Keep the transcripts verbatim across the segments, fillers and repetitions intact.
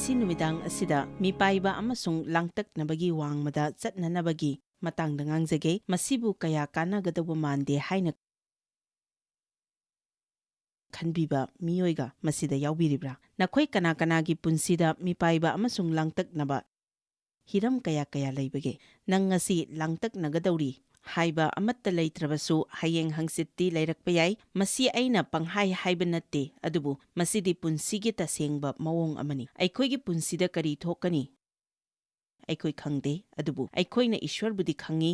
ꯉꯁꯤ ꯅꯨꯃꯤꯗꯥꯡ ꯑꯁꯤꯗ ꯃꯤꯄꯥꯏꯕ ꯑꯃꯁꯨꯡ ꯂꯥꯡꯇꯛꯅꯕꯒꯤ ꯋꯥꯡꯃꯗ ꯆꯠꯅꯅꯕꯒꯤ ꯃꯇꯥꯡꯗ ꯉꯥꯡꯖꯒꯦ꯫ ꯃꯁꯤꯕꯨ ꯀꯌꯥ ꯀꯥꯟꯅꯒꯗꯧꯕ ꯃꯥꯟꯗꯦ ꯍꯥꯏꯅ ꯈꯟꯕꯤꯕ ꯃꯤꯑꯣꯏꯒ ꯃꯁꯤꯗ ꯌꯥꯎꯕꯤꯔꯤꯕ꯭ꯔꯥ? ꯅꯈꯣꯏ ꯀꯅꯥ ꯀꯅꯥꯒꯤ ꯄꯨꯟꯁꯤꯗ ꯃꯤꯄꯥꯏꯕ ꯑꯃꯁꯨꯡ ꯂꯥꯡꯇꯛꯅꯕ ꯍꯤꯔꯝ ꯀꯌꯥ ꯀꯌꯥ ꯂꯩꯕꯒꯦ? ꯅꯪ ꯉꯁꯤ ꯂꯥꯡꯇꯛꯅꯒꯗꯧꯔꯤ ꯍꯥꯏꯕ ꯑꯃꯠꯇ ꯂꯩꯇ꯭ꯔꯕꯁꯨ, ꯍꯌꯦꯡ ꯍꯪꯆꯤꯠꯇꯤ ꯂꯩꯔꯛꯄ ꯌꯥꯏ꯫ ꯃꯁꯤ ꯑꯩꯅ ꯄꯪꯍꯥꯏ ꯍꯥꯏꯕ ꯅꯠꯇꯦ, ꯑꯗꯨꯕꯨ ꯃꯁꯤꯗꯤ ꯄꯨꯟꯁꯤꯒꯤ ꯇꯁꯦꯡꯕ ꯃꯑꯣꯡ ꯑꯃꯅꯤ꯫ ꯑꯩꯈꯣꯏꯒꯤ ꯄꯨꯟꯁꯤꯗ ꯀꯔꯤ ꯊꯣꯛꯀꯅꯤ ꯑꯩꯈꯣꯏ ꯈꯪꯗꯦ, ꯑꯗꯨꯕꯨ ꯑꯩꯈꯣꯏꯅ ꯏꯁ꯭ꯋꯔꯕꯨꯗꯤ ꯈꯪꯏ꯫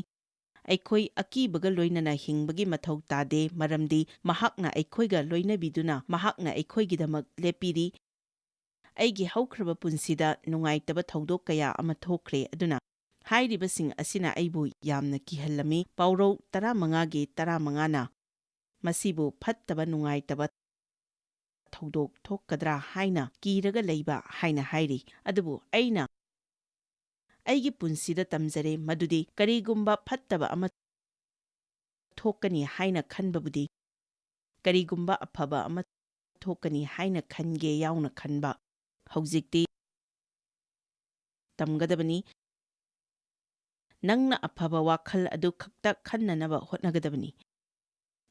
ꯑꯩꯈꯣꯏ ꯑꯀꯤꯕꯒ ꯂꯣꯏꯅꯅ ꯍꯤꯡꯕꯒꯤ ꯃꯊꯧ ꯇꯥꯗꯦ, ꯃꯔꯝꯗꯤ ꯃꯍꯥꯛꯅ ꯑꯩꯈꯣꯏꯒ ꯂꯣꯏꯅꯕꯤꯗꯨꯅ ꯃꯍꯥꯛꯅ ꯑꯩꯈꯣꯏꯒꯤꯗꯃꯛ ꯂꯦꯞꯄꯤꯔꯤ꯫ ꯑꯩꯒꯤ ꯍꯧꯈ꯭ꯔꯕ ꯄꯨꯟꯁꯤꯗ ꯅꯨꯡꯉꯥꯏꯇꯕ ꯊꯧꯗꯣꯛ ꯀꯌꯥ ꯑꯃ ꯊꯣꯛꯈ꯭ꯔꯦ, ꯑꯗꯨꯅ ꯍꯥꯏꯔꯤꯕꯁꯤꯡ ꯑꯁꯤꯅ ꯑꯩꯕꯨ ꯌꯥꯝꯅ ꯀꯤꯍꯜꯂꯝꯃꯤ꯫ ꯄꯥꯎꯔꯧ ꯇꯔꯥꯃꯉꯥꯒꯤ ꯇꯔꯥꯃꯉꯥꯅ ꯃꯁꯤꯕꯨ ꯐꯠꯇꯕ ꯅꯨꯡꯉꯥꯏꯇꯕ ꯊꯧꯗꯣꯛ ꯊꯣꯛꯀꯗ꯭ꯔꯥ ꯍꯥꯏꯅ ꯀꯤꯔꯒ ꯂꯩꯕ ꯍꯥꯏꯅ ꯍꯥꯏꯔꯤ꯫ ꯑꯗꯨꯕꯨ ꯑꯩꯅ ꯑꯩꯒꯤ ꯄꯨꯟꯁꯤꯗ ꯇꯝꯖꯔꯦ ꯃꯗꯨꯗꯤ ꯀꯔꯤꯒꯨꯝꯕ ꯐꯠꯇꯕ ꯑꯃ ꯊꯣꯛꯀꯅꯤ ꯍꯥꯏꯅ ꯈꯟꯕꯕꯨꯗꯤ ꯀꯔꯤꯒꯨꯝꯕ ꯑꯐꯕ ꯑꯃ ꯊꯣꯛꯀꯅꯤ ꯍꯥꯏꯅ ꯈꯟꯒꯦ ꯌꯥꯎꯅ ꯈꯟꯕ꯫ ꯍꯧꯖꯤꯛꯇꯤ ꯇꯝꯒꯗꯕꯅꯤ꯫ ꯅꯪꯅ ꯑꯐꯕ ꯋꯥꯈꯜ ꯑꯗꯨ ꯈꯛꯇ ꯈꯟꯅꯅꯕ ꯍꯣꯠꯅꯒꯗꯕꯅꯤ꯫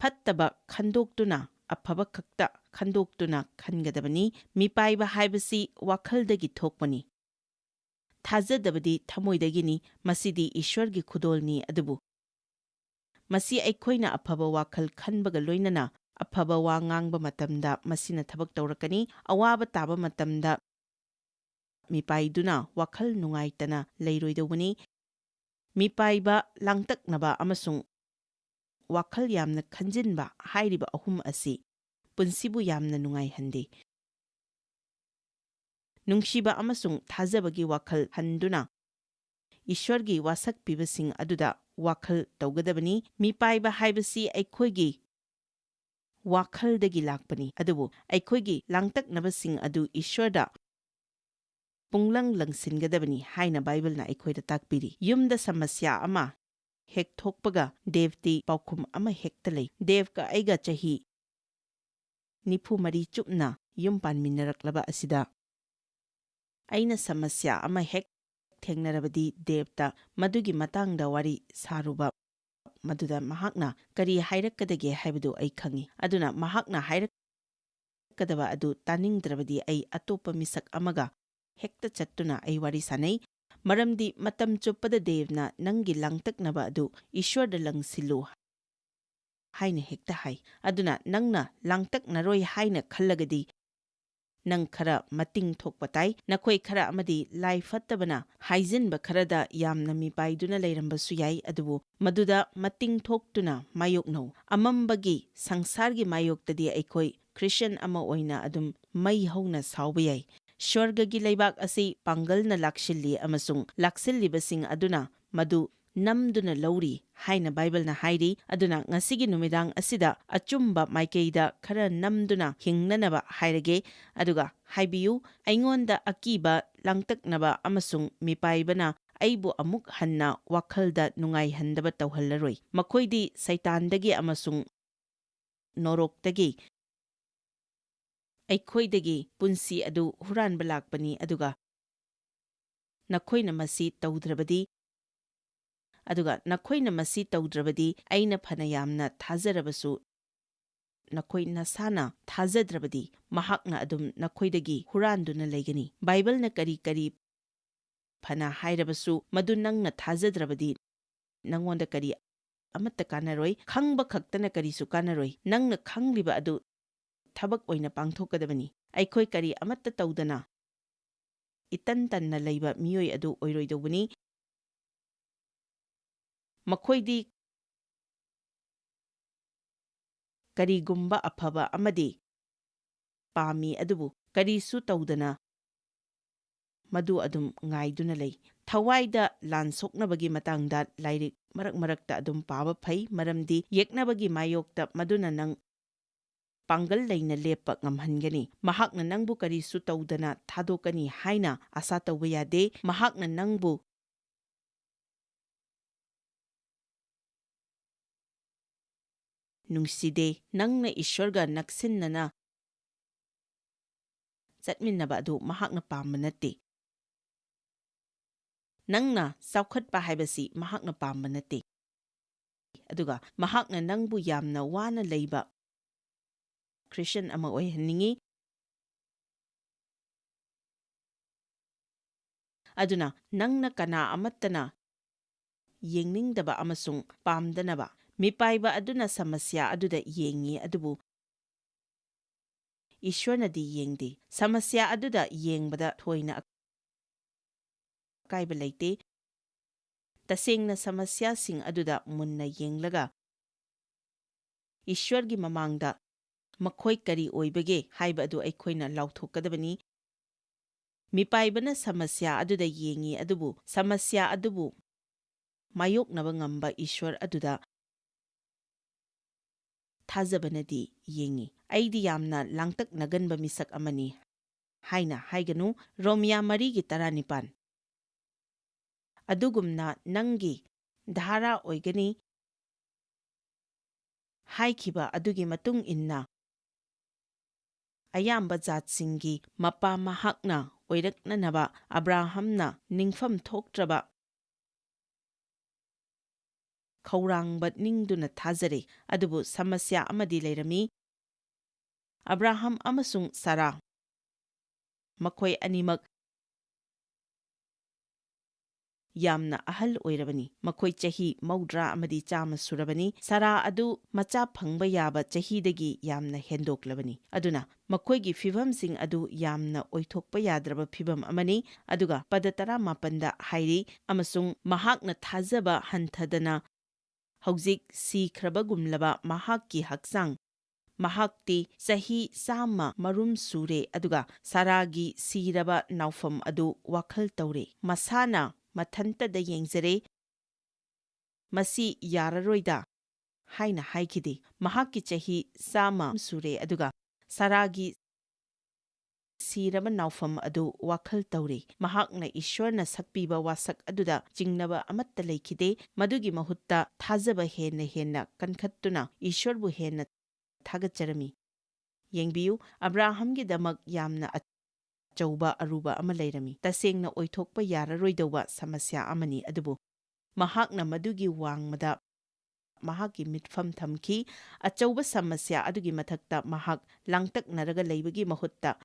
ꯐꯠꯇꯕ ꯈꯟꯗꯣꯛꯇꯨꯅ ꯑꯐꯕ ꯈꯛꯇ ꯈꯟꯗꯣꯛꯇꯨꯅ ꯈꯟꯒꯗꯕꯅꯤ꯫ ꯃꯤꯄꯥꯏꯕ ꯍꯥꯏꯕꯁꯤ ꯋꯥꯈꯜꯗꯒꯤ ꯊꯣꯛꯄꯅꯤ꯫ ꯊꯥꯖꯗꯕꯗꯤ ꯊꯃꯣꯏꯗꯒꯤꯅꯤ, ꯃꯁꯤꯗꯤ ꯏꯁ꯭ꯋꯔꯒꯤ ꯈꯨꯗꯣꯜꯅꯤ꯫ ꯑꯗꯨꯕꯨ ꯃꯁꯤ ꯑꯩꯈꯣꯏꯅ ꯑꯐꯕ ꯋꯥꯈꯜ ꯈꯟꯕꯒ ꯂꯣꯏꯅꯅ ꯑꯐꯕ ꯋꯥ ꯉꯥꯡꯕ ꯃꯇꯝꯗ ꯃꯁꯤꯅ ꯊꯕꯛ ꯇꯧꯔꯛꯀꯅꯤ꯫ ꯑꯋꯥꯕ ꯇꯥꯕ ꯃꯇꯝꯗ ꯃꯤꯄꯥꯏꯗꯨꯅ ꯋꯥꯈꯜ ꯅꯨꯡꯉꯥꯏꯇꯅ ꯂꯩꯔꯣꯏꯗꯧꯕꯅꯤ꯫ ꯃꯤꯄꯥꯏꯕ, ꯂꯥꯡꯇꯛꯅꯕ ꯑꯃꯁꯨꯡ ꯋꯥꯈꯜ ꯌꯥꯝꯅ ꯈꯟꯖꯤꯟꯕ ꯍꯥꯏꯔꯤꯕ ꯑꯍꯨꯝ ꯑꯁꯤ ꯄꯨꯟꯁꯤꯕꯨ ꯌꯥꯝꯅ ꯅꯨꯡꯉꯥꯏꯍꯟꯗꯦ꯫ ꯅꯨꯡꯁꯤꯕ ꯑꯃꯁꯨꯡ ꯊꯥꯖꯕꯒꯤ ꯋꯥꯈꯜ ꯍꯟꯗꯨꯅ ꯏꯁ꯭ꯋꯔꯒꯤ ꯋꯥꯁꯛ ꯄꯤꯕꯁꯤꯡ ꯑꯗꯨꯗ ꯋꯥꯈꯜ ꯇꯧꯒꯗꯕꯅꯤ꯫ ꯃꯤꯄꯥꯏꯕ ꯍꯥꯏꯕꯁꯤ ꯑꯩꯈꯣꯏꯒꯤ ꯋꯥꯈꯜꯗꯒꯤ ꯂꯥꯛꯄꯅꯤ, ꯑꯗꯨꯕꯨ ꯑꯩꯈꯣꯏꯒꯤ ꯂꯥꯡꯇꯛꯅꯕꯁꯤꯡ ꯑꯗꯨ ꯏꯁ꯭ꯋꯔꯗ ꯄꯨꯡꯂꯪ ꯂꯪꯁꯤꯟꯒꯗꯕꯅꯤ ꯍꯥꯏꯅ ꯕꯥꯏꯕꯜꯅ ꯑꯩꯈꯣꯏꯗ ꯇꯥꯛꯄꯤꯔꯤ꯫ ꯌꯨꯝꯗ ꯁꯃꯁ꯭ꯌꯥ ꯑꯃ ꯍꯦꯛ ꯊꯣꯛꯄꯒ ꯗꯦꯕꯇꯤ ꯄꯥꯎꯈꯨꯝ ꯑꯃ ꯍꯦꯛꯇ ꯂꯩ꯫ ꯗꯦꯕꯀ ꯑꯩꯒ ꯆꯍꯤ ꯅꯤꯐꯨ ꯃꯔꯤ ꯆꯨꯞꯅ ꯌꯨꯝ ꯄꯥꯟꯃꯤꯟꯅꯔꯛꯂꯕ ꯑꯁꯤꯗ ꯑꯩꯅ ꯁꯃꯁ꯭ꯌꯥ ꯑꯃ ꯍꯦꯛ ꯊꯦꯡꯅꯔꯕꯗꯤ ꯗꯦꯕꯇ ꯃꯗꯨꯒꯤ ꯃꯇꯥꯡꯗ ꯋꯥꯔꯤ ꯁꯥꯔꯨꯕ꯫ ꯃꯗꯨꯗ ꯃꯍꯥꯛꯅ ꯀꯔꯤ ꯍꯥꯏꯔꯛꯀꯗꯒꯦ ꯍꯥꯏꯕꯗꯨ ꯑꯩ ꯈꯪꯏ꯫ ꯑꯗꯨꯅ ꯃꯍꯥꯛꯅ ꯍꯥꯏꯔꯛꯀꯗꯕ ꯑꯗꯨ ꯇꯥꯅꯤꯡꯗ꯭ꯔꯕꯗꯤ ꯑꯩ ꯑꯇꯣꯞꯄ ꯃꯤꯁꯛ ꯑꯃꯒ ꯍꯦꯛꯇ ꯆꯠꯇꯨꯅ ꯑꯩ ꯋꯥꯔꯤ ꯁꯥꯅꯩ꯫ ꯃꯔꯝꯗꯤ ꯃꯇꯝ ꯆꯨꯞꯄꯗ ꯗꯦꯕꯅ ꯅꯪꯒꯤ ꯂꯥꯡꯇꯛꯅꯕ ꯑꯗꯨ ꯏꯁ꯭ꯋꯔꯗ ꯂꯪꯁꯤꯜꯂꯨ ꯍꯥꯏꯅ ꯍꯦꯛꯇ ꯍꯥꯏ꯫ ꯑꯗꯨꯅ ꯅꯪꯅ ꯂꯥꯡꯇꯛꯅꯔꯣꯏ ꯍꯥꯏꯅ ꯈꯜꯂꯒꯗꯤ ꯅꯪ ꯈꯔ ꯃꯇꯤꯡ ꯊꯣꯛꯄ ꯇꯥꯏ꯫ ꯅꯈꯣꯏ ꯈꯔ ꯑꯃꯗꯤ ꯂꯥꯏ ꯐꯠꯇꯕꯅ ꯍꯥꯏꯖꯤꯟꯕ ꯈꯔꯗ ꯌꯥꯝꯅ ꯃꯤꯄꯥꯏꯗꯨꯅ ꯂꯩꯔꯝꯕꯁꯨ ꯌꯥꯏ, ꯑꯗꯨꯕꯨ ꯃꯗꯨꯗ ꯃꯇꯤꯡ ꯊꯣꯛꯇꯨꯅ ꯃꯥꯌꯣꯛꯅꯧ꯫ ꯑꯃꯝꯕꯒꯤ ꯁꯪꯁꯥꯔꯒꯤ ꯃꯥꯌꯣꯛꯇꯗꯤ ꯑꯩꯈꯣꯏ ꯈ꯭ꯔꯤꯁꯇꯤꯌꯥꯟ ꯑꯃ ꯑꯣꯏꯅ ꯑꯗꯨꯝ ꯃꯩ ꯍꯧꯅ ꯁꯥꯎꯕ ꯌꯥꯏ꯫ ꯁ꯭ꯋꯔꯒꯒꯤ ꯂꯩꯕꯥꯛ ꯑꯁꯤ ꯄꯥꯡꯒꯜꯅ ꯂꯥꯛꯁꯤꯜꯂꯤ ꯑꯃꯁꯨꯡ ꯂꯥꯛꯁꯤꯜꯂꯤꯕꯁꯤꯡ ꯑꯗꯨꯅ ꯃꯗꯨ ꯅꯝꯗꯨꯅ ꯂꯧꯔꯤ ꯍꯥꯏꯅ ꯕꯥꯏꯕꯜꯅ ꯍꯥꯏꯔꯤ꯫ ꯑꯗꯨꯅ ꯉꯁꯤꯒꯤ ꯅꯨꯃꯤꯗꯥꯡ ꯑꯁꯤꯗ ꯑꯆꯨꯝꯕ ꯃꯥꯏꯀꯩꯗ ꯈꯔ ꯅꯝꯗꯨꯅ ꯍꯤꯡꯅꯅꯕ ꯍꯥꯏꯔꯒꯦ꯫ ꯑꯗꯨꯒ ꯍꯥꯏꯕꯤꯌꯨ, ꯑꯩꯉꯣꯟꯗ ꯑꯀꯤꯕ, ꯂꯥꯡꯇꯛꯅꯕ ꯑꯃꯁꯨꯡ ꯃꯤꯄꯥꯏꯕꯅ ꯑꯩꯕꯨ ꯑꯃꯨꯛ ꯍꯟꯅ ꯋꯥꯈꯜꯗ ꯅꯨꯡꯉꯥꯏꯍꯟꯗꯕ ꯇꯧꯍꯜꯂꯔꯣꯏ꯫ ꯃꯈꯣꯏꯗꯤ ꯁꯩꯇꯥꯟꯗꯒꯤ ꯑꯃꯁꯨꯡ ꯅꯣꯔꯣꯛꯇꯒꯤ ꯑꯩꯈꯣꯏꯗꯒꯤ ꯄꯨꯟꯁꯤ ꯑꯗꯨ ꯍꯨꯔꯥꯟꯕ ꯂꯥꯛꯄꯅꯤ, ꯑꯗꯨꯒ ꯅꯈꯣꯏꯅ ꯃꯁꯤ ꯇꯧꯗ꯭ꯔꯕꯗꯤ, ꯑꯗꯨꯒ ꯅꯈꯣꯏꯅ ꯃꯁꯤ ꯇꯧꯗ꯭ꯔꯕꯗꯤ, ꯑꯩꯅ ꯐꯅ ꯌꯥꯝꯅ ꯊꯥꯖꯔꯕꯁꯨ, ꯅꯈꯣꯏ ꯅꯁꯥꯅ ꯊꯥꯖꯗ꯭ꯔꯕꯗꯤ, ꯃꯍꯥꯛꯅ ꯑꯗꯨꯝ ꯅꯈꯣꯏꯗꯒꯤ ꯍꯨꯔꯥꯟꯗꯨꯅ ꯂꯩꯒꯅꯤ꯫ ꯕꯥꯏꯕꯜꯅ ꯀꯔꯤ ꯀꯔꯤ ꯐꯅ ꯍꯥꯏꯔꯕꯁꯨ, ꯃꯗꯨ ꯅꯪꯅ ꯊꯥꯖꯗ꯭ꯔꯕꯗꯤ, ꯅꯪꯉꯣꯟꯗ ꯀꯔꯤ ꯑꯃꯠꯇ ꯀꯥꯟꯅꯔꯣꯏ꯫ ꯈꯪꯕ ꯈꯛꯇꯅ ꯀꯔꯤꯁꯨ ꯀꯥꯟꯅꯔꯣꯏ꯫ ꯅꯪꯅ ꯈꯪꯂꯤꯕ ꯑꯗꯨ ꯊꯕꯛ ꯑꯣꯏꯅ ꯄꯥꯡꯊꯣꯛꯀꯗꯕꯅꯤ꯫ ꯑꯩꯈꯣꯏ ꯀꯔꯤ ꯑꯃꯠꯇ ꯇꯧꯗꯅ ꯏꯇꯟ ꯇꯟꯅ ꯂꯩꯕ ꯃꯤꯑꯣꯏ ꯑꯗꯨ ꯑꯣꯏꯔꯣꯏꯗꯧꯕꯅꯤ꯫ ꯃꯈꯣꯏꯗꯤ ꯀꯔꯤꯒꯨꯝꯕ ꯑꯐꯕ ꯑꯃꯗꯤ ꯄꯥꯝꯃꯤ, ꯑꯗꯨꯕꯨ ꯀꯔꯤꯁꯨ ꯇꯧꯗꯅ ꯃꯗꯨ ꯑꯗꯨꯝ ꯉꯥꯏꯗꯨꯅ ꯂꯩ꯫ ꯊꯋꯥꯏꯗ ꯂꯥꯟ ꯁꯣꯛꯅꯕꯒꯤ ꯃꯇꯥꯡꯗ ꯂꯥꯏꯔꯤꯛ ꯃꯔꯛ ꯃꯔꯛꯇ ꯑꯗꯨꯝ ꯄꯥꯕ ꯐꯩ, ꯃꯔꯝꯗꯤ ꯌꯦꯛꯅꯕꯒꯤ ꯃꯥꯌꯣꯛꯇ ꯃꯗꯨꯅ ꯅꯪ ꯄꯥꯡꯒꯜ ꯂꯩꯅ ꯂꯦꯞꯄ ꯉꯝꯍꯟꯒꯅꯤ꯫ ꯃꯍꯥꯛꯅ ꯅꯪꯕꯨ ꯀꯔꯤꯁꯨ ꯇꯧꯗꯅ ꯊꯥꯗꯣꯛꯀꯅꯤ ꯍꯥꯏꯅ ꯑꯥꯁꯥ ꯇꯧꯕ ꯌꯥꯗꯦ꯫ ꯃꯍꯥꯛꯅ ꯅꯪꯕꯨ ꯅꯨꯡꯁꯤꯗꯦ꯫ ꯅꯪꯅ ꯏꯁ꯭ꯋꯔꯒ ꯅꯛꯁꯤꯟꯅꯅ ꯆꯠꯃꯤꯟꯅꯕ ꯑꯗꯨ ꯃꯍꯥꯛꯅ ꯄꯥꯝꯕ ꯅꯠꯇꯦ꯫ ꯅꯪꯅ ꯆꯥꯎꯈꯠꯄ ꯍꯥꯏꯕꯁꯤ ꯃꯍꯥꯛꯅ ꯄꯥꯝꯕ ꯅꯠꯇꯦ꯫ ꯑꯗꯨꯒ ꯃꯍꯥꯛꯅ ꯅꯪꯕꯨ ꯌꯥꯝꯅ ꯋꯥꯅ ꯂꯩꯕ ꯈ꯭ꯔꯤꯁꯇꯤꯌꯥꯟ ꯑꯃ ꯑꯣꯏꯍꯟꯅꯤꯡꯏ꯫ ꯑꯗꯨꯅ ꯅꯪꯅ ꯀꯅꯥ ꯑꯃꯠꯇꯅ ꯌꯦꯡꯅꯤꯡꯗꯕ ꯑꯃꯁꯨꯡ ꯄꯥꯝꯗꯅꯕ꯫ ꯃꯤꯄꯥꯏꯕ ꯑꯗꯨꯅ ꯁꯃꯁ꯭ꯌꯥ ꯑꯗꯨꯗ ꯌꯦꯡꯏ, ꯑꯗꯨꯕꯨ ꯏꯁ꯭ꯋꯔꯅꯗꯤ ꯌꯦꯡꯗꯦ꯫ ꯁꯃꯁ꯭ꯌꯥ ꯑꯗꯨꯗ ꯌꯦꯡꯕꯗ ꯊꯣꯏꯅ ꯑꯀꯥꯏꯕ ꯂꯩꯇꯦ꯫ ꯇꯁꯦꯡꯅ ꯁꯃꯁ꯭ꯌꯥꯁꯤꯡ ꯑꯗꯨꯗ ꯃꯨꯟꯅ ꯌꯦꯡꯂꯒ ꯏꯁ꯭ꯋꯔꯒꯤ ꯃꯃꯥꯡꯗ ꯃꯈꯣꯏ ꯀꯔꯤ ꯑꯣꯏꯕꯒꯦ ꯍꯥꯏꯕ ꯑꯗꯨ ꯑꯩꯈꯣꯏꯅ ꯂꯥꯎꯊꯣꯛꯀꯗꯕꯅꯤ꯫ ꯃꯤꯄꯥꯏꯕꯅ ꯁꯃꯁ꯭ꯌꯥ ꯑꯗꯨꯗ ꯌꯦꯡꯏ, ꯑꯗꯨꯕꯨ ꯁꯃꯁ꯭ꯌꯥ ꯑꯗꯨꯕꯨ ꯃꯥꯌꯣꯛꯅꯕ ꯉꯝꯕ ꯏꯁ꯭ꯋꯔ ꯑꯗꯨꯗ ꯊꯥꯖꯕꯅꯗꯤ ꯌꯦꯡꯏ꯫ "ꯑꯩꯗꯤ ꯌꯥꯝꯅ ꯂꯥꯡꯇꯛꯅꯒꯟꯕ ꯃꯤꯁꯛ ꯑꯃꯅꯤ" ꯍꯥꯏꯅ ꯍꯥꯏꯒꯅꯨ꯫ ꯔꯣꯃꯤꯌꯥ ꯃꯔꯤꯒꯤ ꯇꯔꯥꯅꯤꯄꯥꯟ꯫ ꯑꯗꯨꯒꯨꯝꯅ ꯅꯪꯒꯤ ꯙꯥꯔꯥ ꯑꯣꯏꯒꯅꯤ ꯍꯥꯏꯈꯤꯕ ꯑꯗꯨꯒꯤ ꯃꯇꯨꯡ ꯏꯟꯅ, ꯑꯌꯥꯝꯕ ꯖꯥꯠꯁꯤꯡꯒꯤ ꯃꯄꯥ ꯃꯍꯥꯛꯅ ꯑꯣꯏꯔꯛꯅꯅꯕ ꯑꯕ꯭ꯔꯥꯍꯝꯅ ꯅꯤꯡꯐꯝ ꯊꯣꯛꯇ꯭ꯔꯕ ꯈꯧꯔꯥꯡꯕ ꯅꯤꯡꯗꯨꯅ ꯊꯥꯖꯔꯦ꯫ ꯑꯗꯨꯕꯨ ꯁꯃꯁ꯭ꯌꯥ ꯑꯃꯗꯤ ꯂꯩꯔꯝꯃꯤ꯫ ꯑꯕ꯭ꯔꯥꯍꯝ ꯑꯃꯁꯨꯡ ꯁꯥꯔꯥ, ꯃꯈꯣꯏ ꯑꯅꯤꯃꯛ ꯌꯥꯝꯅ ꯑꯍꯜ ꯑꯣꯏꯔꯕꯅꯤ꯫ ꯃꯈꯣꯏ ꯆꯍꯤ ꯃꯧꯗ꯭ꯔꯥ ꯑꯃꯗꯤ ꯆꯥꯝꯃ ꯁꯨꯔꯕꯅꯤ꯫ ꯁꯥꯔꯥ ꯑꯗꯨ ꯃꯆꯥ ꯐꯪꯕ ꯌꯥꯕ ꯆꯍꯤꯗꯒꯤ ꯌꯥꯝꯅ ꯍꯦꯟꯗꯣꯛꯂꯕꯅꯤ꯫ ꯑꯗꯨꯅ ꯃꯈꯣꯏꯒꯤ ꯐꯤꯚꯝꯁꯤꯡ ꯑꯗꯨ ꯌꯥꯝꯅ ꯑꯣꯏꯊꯣꯛꯄ ꯌꯥꯗ꯭ꯔꯕ ꯐꯤꯚꯝ ꯑꯃꯅꯤ꯫ ꯑꯗꯨꯒ ꯄꯗ ꯇꯔꯥꯃꯥꯄꯟꯗ ꯍꯥꯏꯔꯤ, "ꯑꯃꯁꯨꯡ ꯃꯍꯥꯛꯅ ꯊꯥꯖꯕ ꯍꯟꯊꯗꯅ ꯍꯧꯖꯤꯛ ꯁꯤꯈ꯭ꯔꯕꯒꯨꯝꯂꯕ ꯃꯍꯥꯛꯀꯤ ꯍꯛꯆꯥꯡ, ꯃꯍꯥꯛꯇꯤ ꯆꯍꯤ ꯆꯥꯝꯃ ꯃꯔꯨꯝ ꯁꯨꯔꯦ, ꯑꯗꯨꯒ ꯁꯥꯔꯥꯒꯤ ꯁꯤꯔꯕ ꯅꯥꯎꯐꯝ ꯑꯗꯨ ꯋꯥꯈꯜ ꯇꯧꯔꯦ꯫ ꯃꯁꯥꯅ ꯃꯊꯟꯇꯗ ꯌꯦꯡꯖꯔꯦ, 'ꯃꯁꯤ ꯌꯥꯔꯔꯣꯏꯗ' ꯍꯥꯏꯅ ꯍꯥꯏꯈꯤꯗꯦ꯫ ꯃꯍꯥꯛꯀꯤ ꯆꯍꯤ ꯆꯥꯝꯃ ꯁꯨꯔꯦ, ꯑꯗꯨꯒ ꯁꯥꯔꯥꯒꯤ ꯁꯤꯔꯕ ꯅꯥꯎꯐꯝ ꯑꯗꯨ ꯋꯥꯈꯜ ꯇꯧꯔꯤ꯫ ꯃꯍꯥꯛꯅ ꯏꯁ꯭ꯋꯔꯅ ꯁꯛꯄꯤꯕ ꯋꯥꯁꯛ ꯑꯗꯨꯗ ꯆꯤꯡꯅꯕ ꯑꯃꯠꯇ ꯂꯩꯈꯤꯗꯦ꯫ ꯃꯗꯨꯒꯤ ꯃꯍꯨꯠꯇ ꯊꯥꯖꯕ ꯍꯦꯟꯅ ꯍꯦꯟꯅ ꯀꯟꯈꯠꯇꯨꯅ ꯏꯁ꯭ꯋꯔꯕꯨ ꯍꯦꯟꯅ ꯊꯥꯒꯠꯆꯔꯝꯃꯤ꯫ ꯌꯦꯡꯕꯤꯌꯨ, ꯑꯕ꯭ꯔꯥꯍꯝꯒꯤꯗꯃꯛ ꯌꯥꯝꯅ ꯑꯆꯧꯕ ꯑꯔꯨꯕ ꯑꯃ ꯂꯩꯔꯝꯃꯤ꯫ ꯇꯁꯦꯡꯅ ꯑꯣꯏꯊꯣꯛꯄ ꯌꯥꯔꯔꯣꯏꯗꯧꯕ ꯁꯃꯁ꯭ꯌꯥ ꯑꯃꯅꯤ, ꯑꯗꯨꯕꯨ ꯃꯍꯥꯛꯅ ꯃꯗꯨꯒꯤ ꯋꯥꯡꯃꯗ ꯃꯍꯥꯛꯀꯤ ꯃꯤꯠꯐꯝ ꯊꯝꯈꯤ꯫ ꯑꯆꯧꯕ ꯁꯃꯁ꯭ꯌꯥ ꯑꯗꯨꯒꯤ ꯃꯊꯛꯇ ꯃꯍꯥꯛ ꯂꯥꯡꯇꯛꯅꯔꯒ ꯂꯩꯕꯒꯤ ꯃꯍꯨꯠꯇ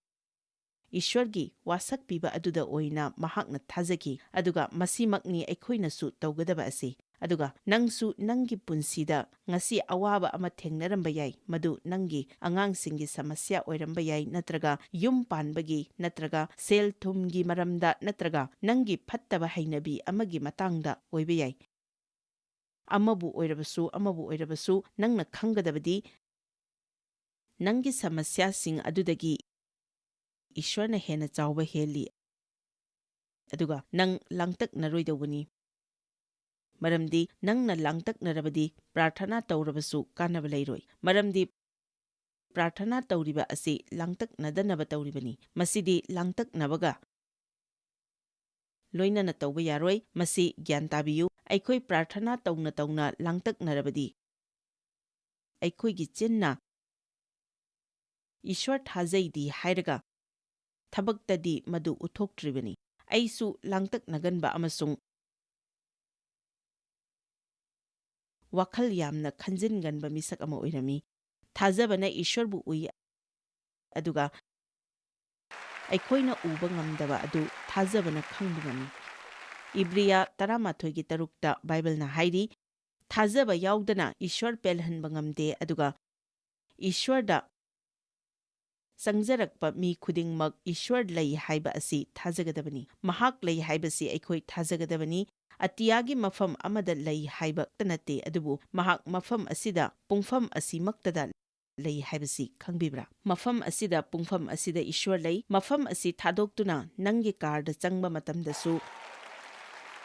ꯏꯁ꯭ꯋꯔꯒꯤ ꯋꯥꯁꯛꯄꯤꯕ ꯑꯗꯨꯗ ꯑꯣꯏꯅ ꯃꯍꯥꯛꯅ ꯊꯥꯖꯈꯤ, ꯑꯗꯨꯒ ꯃꯁꯤꯃꯛꯅꯤ ꯑꯩꯈꯣꯏꯅꯁꯨ ꯇꯧꯒꯗꯕ ꯑꯁꯤ꯫ ꯑꯗꯨꯒ ꯅꯪꯁꯨ ꯅꯪꯒꯤ ꯄꯨꯟꯁꯤꯗ ꯉꯁꯤ ꯑꯋꯥꯕ ꯑꯃ ꯊꯦꯡꯅꯔꯝꯕ ꯌꯥꯏ, ꯃꯗꯨ ꯅꯪꯒꯤ ꯑꯉꯥꯡꯁꯤꯡꯒꯤ ꯁꯃꯁ꯭ꯌꯥ ꯑꯣꯏꯔꯝꯕ ꯌꯥꯏ, ꯅꯠꯇ꯭ꯔꯒ ꯌꯨꯝ ꯄꯥꯟꯕꯒꯤ, ꯅꯠꯇ꯭ꯔꯒ ꯁꯦꯜ ꯊꯨꯝꯒꯤ ꯃꯔꯝꯗ, ꯅꯠꯇ꯭ꯔꯒ ꯅꯪꯒꯤ ꯐꯠꯇꯕ ꯍꯩꯅꯕꯤ ꯑꯃꯒꯤ ꯃꯇꯥꯡꯗ ꯑꯣꯏꯕ ꯌꯥꯏ꯫ ꯑꯃꯕꯨ ꯑꯣꯏꯔꯕꯁꯨ, ꯑꯃꯕꯨ ꯑꯣꯏꯔꯕꯁꯨ, ꯅꯪꯅ ꯈꯪꯒꯗꯕꯗꯤ ꯅꯪꯒꯤ ꯁꯃꯁ꯭ꯌꯥꯁꯤꯡ ꯑꯗꯨꯗꯒꯤ ꯏꯁ꯭ꯋꯔꯅ ꯍꯦꯟꯅ ꯆꯥꯎꯕ ꯍꯦꯜꯂꯤ꯫ ꯑꯗꯨꯒ ꯅꯪ ꯂꯥꯡꯇꯛꯅꯔꯣꯏꯗꯧꯕꯅꯤ꯫ ꯃꯔꯝꯗꯤ ꯅꯪꯅ ꯂꯥꯡꯇꯛꯅꯔꯕꯗꯤ ꯄ꯭ꯔꯥꯔꯊꯅꯥ ꯇꯧꯔꯕꯁꯨ ꯀꯥꯟꯅꯕ ꯂꯩꯔꯣꯏ꯫ ꯃꯔꯝꯗꯤ ꯄ꯭ꯔꯥꯔꯊꯅꯥ ꯇꯧꯔꯤꯕ ꯑꯁꯤ ꯂꯥꯡꯇꯛꯅꯗꯅꯕ ꯇꯧꯔꯤꯕꯅꯤ꯫ ꯃꯁꯤꯗꯤ ꯂꯥꯡꯇꯛꯅꯕꯒ ꯂꯣꯏꯅꯅ ꯇꯧꯕ ꯌꯥꯔꯣꯏ꯫ ꯃꯁꯤ ꯒ꯭ꯌꯥꯟ ꯇꯥꯕꯤꯌꯨ꯫ ꯑꯩꯈꯣꯏ ꯄ꯭ꯔꯥꯔꯊꯅꯥ ꯇꯧꯅ ꯇꯧꯅ ꯂꯥꯡꯇꯛꯅꯔꯕꯗꯤ ꯑꯩꯈꯣꯏꯒꯤ ꯆꯤꯟꯅ "ꯏꯁ꯭ꯋꯔ ꯊꯥꯖꯩꯗꯤ" ꯍꯥꯏꯔꯒ ꯊꯕꯛꯇꯗꯤ ꯃꯗꯨ ꯎꯠꯊꯣꯛꯇ꯭ꯔꯤꯕꯅꯤ꯫ ꯑꯩꯁꯨ ꯂꯥꯡꯇꯛꯅꯒꯟꯕ ꯑꯃꯁꯨꯡ ꯋꯥꯈꯜ ꯌꯥꯝꯅ ꯈꯟꯖꯤꯟꯒꯟꯕ ꯃꯤꯁꯛ ꯑꯃ ꯑꯣꯏꯔꯝꯃꯤ꯫ ꯊꯥꯖꯕꯅ ꯏꯁ꯭ꯋꯔꯕꯨ ꯎꯏ, ꯑꯗꯨꯒ ꯑꯩꯈꯣꯏꯅ ꯎꯕ ꯉꯝꯗꯕ ꯑꯗꯨ ꯊꯥꯖꯕꯅ ꯈꯪꯕ ꯉꯝꯃꯤ꯫ ꯏꯕ꯭ꯔꯤꯌꯥ ꯇꯔꯥꯃꯥꯊꯣꯏꯒꯤ ꯇꯔꯨꯛꯇ ꯕꯥꯏꯕꯜꯅ ꯍꯥꯏꯔꯤ, "ꯊꯥꯖꯕ ꯌꯥꯎꯗꯅ ꯏꯁ꯭ꯋꯔ ꯄꯦꯜꯍꯟꯕ ꯉꯝꯗꯦ, ꯑꯗꯨꯒ ꯏꯁ꯭ꯋꯔꯗ ꯆꯪꯖꯔꯛꯄ ꯃꯤ ꯈꯨꯗꯤꯡꯃꯛ ꯏꯁ꯭ꯋꯔ ꯂꯩ ꯍꯥꯏꯕ ꯑꯁꯤ ꯊꯥꯖꯒꯗꯕꯅꯤ꯫ ꯃꯍꯥꯛ ꯂꯩ ꯍꯥꯏꯕꯁꯤ ꯑꯩꯈꯣꯏ ꯊꯥꯖꯒꯗꯕꯅꯤ꯫ ꯑꯇꯤꯌꯥꯒꯤ ꯃꯐꯝ ꯑꯃꯗ ꯂꯩ ꯍꯥꯏꯕ ꯈꯛꯇ ꯅꯠꯇꯦ, ꯑꯗꯨꯕꯨ ꯃꯍꯥꯛ ꯃꯐꯝ ꯑꯁꯤꯗ, ꯄꯨꯡꯐꯝ ꯑꯁꯤꯃꯛꯇꯗ ꯂꯩ ꯍꯥꯏꯕꯁꯤ ꯈꯪꯕꯤꯕ꯭ꯔꯥ? ꯃꯐꯝ ꯑꯁꯤꯗ, ꯄꯨꯡꯐꯝ ꯑꯁꯤꯗ ꯏꯁ꯭ꯋꯔ ꯂꯩ꯫ ꯃꯐꯝ ꯑꯁꯤ ꯊꯥꯗꯣꯛꯇꯨꯅ ꯅꯪꯒꯤ ꯀꯥꯔꯗ ꯆꯪꯕ ꯃꯇꯝꯗꯁꯨ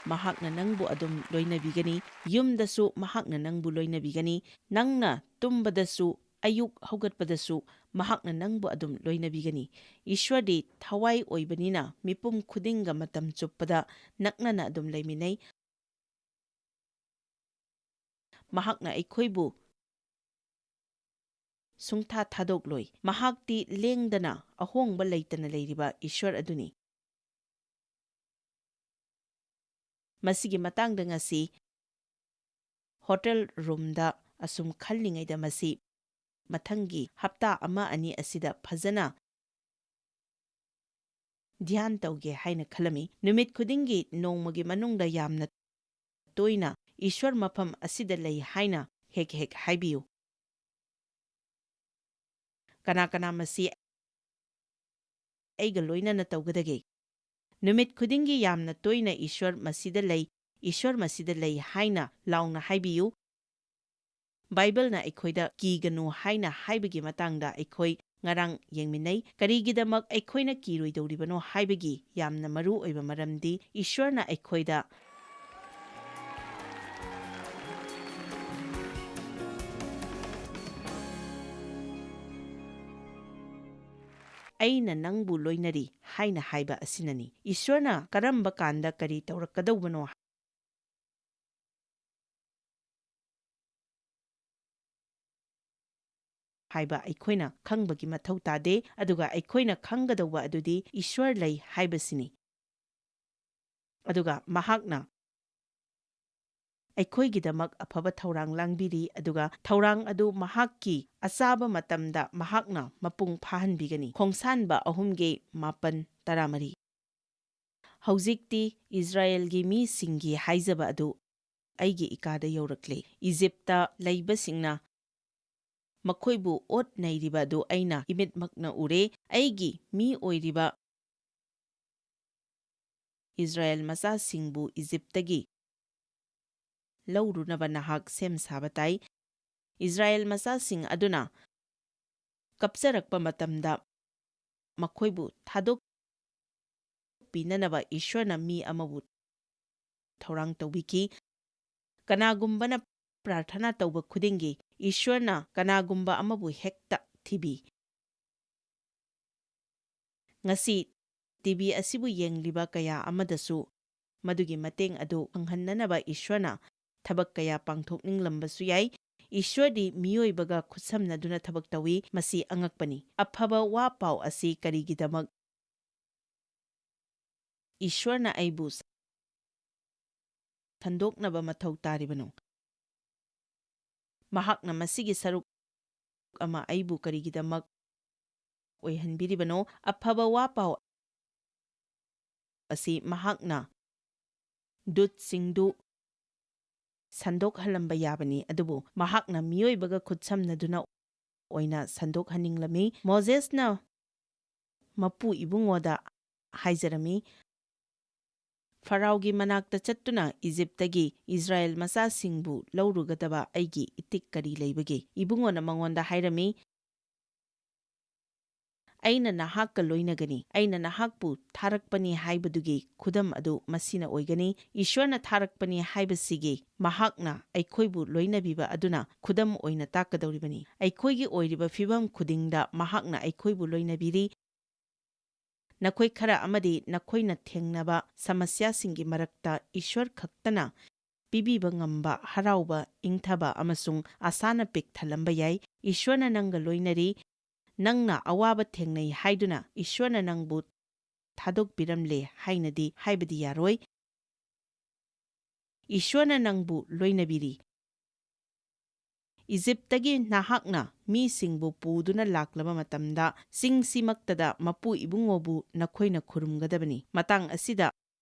ꯃꯍꯥꯛꯅ ꯅꯪꯕꯨ ꯑꯗꯨꯝ ꯂꯣꯏꯅꯕꯤꯒꯅꯤ꯫ ꯌꯨꯝꯗꯁꯨ ꯃꯍꯥꯛꯅ ꯅꯪꯕꯨ ꯂꯣꯏꯅꯕꯤꯒꯅꯤ꯫ ꯅꯪꯅ ꯇꯨꯝꯕꯗꯁꯨ, ꯑꯌꯨꯛ ꯍꯧꯒꯠꯄꯗꯁꯨ ꯃꯍꯥꯛꯅ ꯅꯪꯕꯨ ꯑꯗꯨꯝ ꯂꯣꯏꯅꯕꯤꯒꯅꯤ꯫ ꯏꯁ꯭ꯋꯔꯗꯤ ꯊꯋꯥꯏ ꯑꯣꯏꯕꯅꯤꯅ ꯃꯤꯄꯨꯝ ꯈꯨꯗꯤꯡꯒ ꯃꯇꯝ ꯆꯨꯞꯄꯗ ꯅꯛꯅꯅ ꯑꯗꯨꯝ ꯂꯩꯃꯤꯟꯅꯩ꯫ ꯃꯍꯥꯛꯅ ꯑꯩꯈꯣꯏꯕꯨ ꯁꯨꯡꯊꯥ ꯊꯥꯗꯣꯛꯂꯣꯏ꯫ ꯃꯍꯥꯛꯇꯤ ꯂꯦꯡꯗꯅ ꯑꯍꯣꯡꯕ ꯂꯩꯇꯅ ꯂꯩꯔꯤꯕ ꯏꯁ꯭ꯋꯔ ꯑꯗꯨꯅꯤ꯫ ꯃꯁꯤꯒꯤ ꯃꯇꯥꯡꯗ ꯉꯁꯤ ꯍꯣꯇꯦꯜ ꯔꯨꯝꯗ ꯑꯁꯨꯝ ꯈꯜꯂꯤꯉꯩꯗ ꯃꯁꯤ ꯃꯊꯪꯒꯤ ꯍꯞꯇꯥ ꯑꯃ ꯑꯅꯤ ꯑꯁꯤꯗ ꯐꯖꯅ ꯙ꯭ꯌꯥꯟ ꯇꯧꯒꯦ ꯍꯥꯏꯅ ꯈꯜꯂꯝꯃꯤ꯫ ꯅꯨꯃꯤꯠ ꯈꯨꯗꯤꯡꯒꯤ ꯅꯣꯡꯃꯒꯤ ꯃꯅꯨꯡꯗ ꯌꯥꯝꯅ ꯇꯣꯏꯅ "ꯏꯁ꯭ꯋꯔ ꯃꯐꯝ ꯑꯁꯤꯗ ꯂꯩ" ꯍꯥꯏꯅ ꯍꯦꯛ ꯍꯦꯛ ꯍꯥꯏꯕꯤꯌꯨ꯫ ꯀꯅꯥ ꯀꯅꯥ ꯃꯁꯤ ꯑꯩꯒ ꯂꯣꯏꯅꯅ ꯇꯧꯒꯗꯒꯦ? ꯅꯨꯃꯤꯠ ꯈꯨꯗꯤꯡꯒꯤ ꯌꯥꯝꯅ ꯇꯣꯏꯅ "ꯏꯁ꯭ꯋꯔ ꯃꯁꯤꯗ ꯂꯩ, ꯏꯁ꯭ꯋꯔ ꯃꯁꯤꯗ ꯂꯩ" ꯍꯥꯏꯅ ꯂꯥꯎꯅ ꯍꯥꯏꯕꯤꯌꯨ꯫ ꯕꯥꯏꯕꯜꯅ ꯑꯩꯈꯣꯏꯗ "ꯀꯤꯒꯅꯨ" ꯍꯥꯏꯅ ꯍꯥꯏꯕꯒꯤ ꯃꯇꯥꯡꯗ ꯑꯩꯈꯣꯏ ꯉꯔꯥꯡ ꯌꯦꯡꯃꯤꯟꯅꯩ꯫ ꯀꯔꯤꯒꯤꯗꯃꯛ ꯑꯩꯈꯣꯏꯅ ꯀꯤꯔꯣꯏꯗꯧꯔꯤꯕꯅꯣ ꯍꯥꯏꯕꯒꯤ ꯌꯥꯝꯅ ꯃꯔꯨ ꯑꯣꯏꯕ ꯃꯔꯝꯗꯤ, ꯏꯁ꯭ꯋꯔꯅ ꯑꯩꯈꯣꯏꯗ "ꯑꯩꯅ ꯅꯪꯕꯨ ꯂꯣꯏꯅꯔꯤ" ꯍꯥꯏꯅ ꯍꯥꯏꯕ ꯑꯁꯤꯅꯅꯤ꯫ ꯏꯁ꯭ꯋꯔꯅ ꯀꯔꯝꯕ ꯀꯥꯟꯗ ꯀꯔꯤ ꯇꯧꯔꯛꯀꯗꯧꯕꯅꯣ ꯍꯥꯏꯕ ꯑꯩꯈꯣꯏꯅ ꯈꯪꯕꯒꯤ ꯃꯊꯧ ꯇꯥꯗꯦ, ꯑꯗꯨꯒ ꯑꯩꯈꯣꯏꯅ ꯈꯪꯒꯗꯧꯕ ꯑꯗꯨꯗꯤ ꯏꯁ꯭ꯋꯔ ꯂꯩ ꯍꯥꯏꯕꯁꯤꯅꯤ꯫ ꯑꯗꯨꯒ ꯃꯍꯥꯛꯅ ꯑꯩꯈꯣꯏꯒꯤꯗꯃꯛ ꯑꯐꯕ ꯊꯧꯔꯥꯡ ꯂꯥꯡꯕꯤꯔꯤ, ꯑꯗꯨꯒ ꯊꯧꯔꯥꯡ ꯑꯗꯨ ꯃꯍꯥꯛꯀꯤ ꯑꯆꯥꯕ ꯃꯇꯝꯗ ꯃꯍꯥꯛꯅ ꯃꯄꯨꯡ ꯐꯥꯍꯟꯕꯤꯒꯅꯤ꯫ ꯈꯣꯡꯁꯥꯟꯕ ꯑꯍꯨꯝꯒꯤ ꯃꯥꯄꯟ, ꯇꯔꯥꯃꯔꯤ꯫ ꯍꯧꯖꯤꯛꯇꯤ ꯏꯁ꯭ꯔꯥꯌꯦꯜꯒꯤ ꯃꯤꯁꯤꯡꯒꯤ ꯍꯥꯏꯖꯕ ꯑꯗꯨ ꯑꯩꯒꯤ ꯏꯀꯥꯗ ꯌꯧꯔꯛꯂꯦ꯫ ꯏꯖꯤꯞꯇ ꯂꯩꯕꯁꯤꯡꯅ ꯃꯈꯣꯏꯕꯨ ꯑꯣꯠ ꯅꯩꯔꯤꯕ ꯑꯗꯨ ꯑꯩꯅ ꯏꯃꯤꯠꯃꯛꯅ ꯎꯔꯦ꯫ ꯑꯩꯒꯤ ꯃꯤ ꯑꯣꯏꯔꯤꯕ ꯏꯁ꯭ꯔꯥꯌꯦꯜ ꯃꯆꯥꯁꯤꯡꯕꯨ ꯏꯖꯤꯞꯇꯒꯤ ꯂꯧꯔꯨꯅꯕ ꯅꯍꯥꯛ ꯁꯦꯝ ꯁꯥꯕ ꯇꯥꯏ꯫ ꯏꯁ꯭ꯔꯥꯌꯦꯜ ꯃꯆꯥꯁꯤꯡ ꯑꯗꯨꯅ ꯀꯞꯆꯔꯛꯄ ꯃꯇꯝꯗ ꯃꯈꯣꯏꯕꯨ ꯊꯥꯗꯣꯛꯄꯤꯅꯅꯕ ꯏꯁ꯭ꯋꯔꯅ ꯃꯤ ꯑꯃꯕꯨ ꯊꯧꯔꯥꯡ ꯇꯧꯕꯤꯈꯤ꯫ ꯀꯅꯥꯒꯨꯝꯕꯅ ꯄ꯭ꯔꯥꯔꯊꯅꯥ ꯇꯧꯕ ꯈꯨꯗꯤꯡꯒꯤ ꯏꯁ꯭ꯋꯔꯅ ꯀꯅꯥꯒꯨꯝꯕ ꯑꯃꯕꯨ ꯍꯦꯛꯇ ꯊꯤꯕꯤ꯫ ꯉꯁꯤ ꯇꯤ ꯚꯤ ꯑꯁꯤꯕꯨ ꯌꯦꯡꯂꯤꯕ ꯀꯌꯥ ꯑꯃꯗꯁꯨ ꯃꯗꯨꯒꯤ ꯃꯇꯦꯡ ꯑꯗꯨ ꯐꯪꯍꯟꯅꯅꯕ ꯏꯁ꯭ꯋꯔꯅ ꯊꯕꯛ ꯀꯌꯥ ꯄꯥꯡꯊꯣꯛꯅꯤꯡꯂꯝꯕꯁꯨ ꯌꯥꯏ꯫ ꯏꯁ꯭ꯋꯔꯗꯤ ꯃꯤꯑꯣꯏꯕꯒ ꯈꯨꯠꯁꯝꯅꯗꯨꯅ ꯊꯕꯛ ꯇꯧꯏ꯫ ꯃꯁꯤ ꯑꯉꯛꯄꯅꯤ꯫ ꯑꯐꯕ ꯋꯥ ꯄꯥꯎ ꯑꯁꯤ ꯀꯔꯤꯒꯤꯗꯃꯛ ꯏꯁ꯭ꯋꯔꯅ ꯑꯩꯕꯨ ꯁꯟꯗꯣꯛꯅꯕ ꯃꯊꯧ ꯇꯥꯔꯤꯕꯅꯣ? ꯃꯍꯥꯛꯅ ꯃꯁꯤꯒꯤ ꯁꯔꯨꯛ ꯑꯃ ꯑꯩꯕꯨ ꯀꯔꯤꯒꯤꯗꯃꯛ ꯑꯣꯏꯍꯟꯕꯤꯔꯤꯕꯅꯣ? ꯑꯐꯕ ꯋꯥ ꯄꯥꯎ ꯑꯁꯤ ꯃꯍꯥꯛꯅ ꯗꯨꯠꯁꯤꯡꯗꯨ ꯁꯟꯗꯣꯛꯍꯜꯂꯝꯕ ꯌꯥꯕꯅꯤ, ꯑꯗꯨꯕꯨ ꯃꯍꯥꯛꯅ ꯃꯤꯑꯣꯏꯕꯒ ꯈꯨꯠꯁꯝꯅꯗꯨꯅ ꯑꯣꯏꯅ ꯁꯟꯗꯣꯛꯍꯟꯅꯤꯡꯂꯝꯃꯤ꯫ ꯃꯣꯖꯦꯁꯅ ꯃꯄꯨ ꯏꯕꯨꯡꯉꯣꯗ ꯍꯥꯏꯖꯔꯝꯃꯤ, "ꯐꯔꯥꯎꯒꯤ ꯃꯅꯥꯛꯇ ꯆꯠꯇꯨꯅ ꯏꯖꯤꯞꯇꯒꯤ ꯏꯁ꯭ꯔꯥꯌꯦꯜ ꯃꯆꯥꯁꯤꯡꯕꯨ ꯂꯧꯔꯨꯒꯗꯕ ꯑꯩꯒꯤ ꯏꯇꯤꯛ ꯀꯔꯤ ꯂꯩꯕꯒꯦ?" ꯏꯕꯨꯡꯉꯣꯅ ꯃꯉꯣꯟꯗ ꯍꯥꯏꯔꯝꯃꯤ, "ꯑꯩꯅ ꯅꯍꯥꯛꯀ ꯂꯣꯏꯅꯒꯅꯤ, ꯑꯩꯅ ꯅꯍꯥꯛꯄꯨ ꯊꯥꯔꯛꯄꯅꯤ ꯍꯥꯏꯕꯗꯨꯒꯤ ꯈꯨꯗꯝ ꯑꯗꯨ ꯃꯁꯤꯅ ꯑꯣꯏꯒꯅꯤ꯫ ꯏꯁ꯭ꯋꯔꯅ ꯊꯥꯔꯛꯄꯅꯤ ꯍꯥꯏꯕꯁꯤꯒꯤ ꯃꯍꯥꯛꯅ ꯑꯩꯈꯣꯏꯕꯨ ꯂꯣꯏꯅꯕꯤꯕ ꯑꯗꯨꯅ ꯈꯨꯗꯝ ꯑꯣꯏꯅ ꯇꯥꯛꯀꯗꯧꯔꯤꯕꯅꯤ꯫ ꯑꯩꯈꯣꯏꯒꯤ ꯑꯣꯏꯔꯤꯕ ꯐꯤꯚꯝ ꯈꯨꯗꯤꯡꯗ ꯃꯍꯥꯛꯅ ꯑꯩꯈꯣꯏꯕꯨ ꯂꯣꯏꯅꯕꯤꯔꯤ꯫ ꯅꯈꯣꯏ ꯈꯔ ꯑꯃꯗꯤ ꯅꯈꯣꯏꯅ ꯊꯦꯡꯅꯕ ꯁꯃꯁ꯭ꯌꯥꯁꯤꯡꯒꯤ ꯃꯔꯛꯇ ꯏꯁ꯭ꯋꯔ ꯈꯛꯇꯅ ꯄꯤꯕꯤꯕ ꯉꯝꯕ ꯍꯔꯥꯎꯕ, ꯏꯪꯊꯕ ꯑꯃꯁꯨꯡ ꯑꯁꯥꯅ ꯄꯤꯛ ꯊꯜꯂꯝꯕ ꯌꯥꯏ꯫ ꯏꯁ꯭ꯋꯔꯅ ꯅꯪꯒ ꯂꯣꯏꯅꯔꯤ꯫ ꯅꯪꯅ ꯑꯋꯥꯕ ꯊꯦꯡꯅꯩ ꯍꯥꯏꯗꯨꯅ ꯏꯁ꯭ꯋꯔꯅ ꯅꯪꯕꯨ ꯊꯥꯗꯣꯛꯄꯤꯔꯝꯂꯦ ꯍꯥꯏꯅꯗꯤ ꯍꯥꯏꯕꯗꯤ ꯌꯥꯔꯣꯏ꯫ ꯏꯁ꯭ꯋꯔꯅ ꯅꯪꯕꯨ ꯂꯣꯏꯅꯕꯤꯔꯤ꯫ ꯏꯖꯤꯞꯇꯒꯤ ꯅꯍꯥꯛꯅ ꯃꯤꯁꯤꯡꯕꯨ ꯄꯨꯗꯨꯅ ꯂꯥꯛꯂꯕ ꯃꯇꯝꯗ, ꯆꯤꯡꯁꯤꯃꯛꯇꯗ ꯃꯄꯨ ꯏꯕꯨꯡꯉꯣꯕꯨ ꯅꯈꯣꯏꯅ ꯈꯨꯔꯨꯝꯒꯗꯕꯅꯤ꯫" ꯃꯇꯥꯡ ꯑꯁꯤꯗ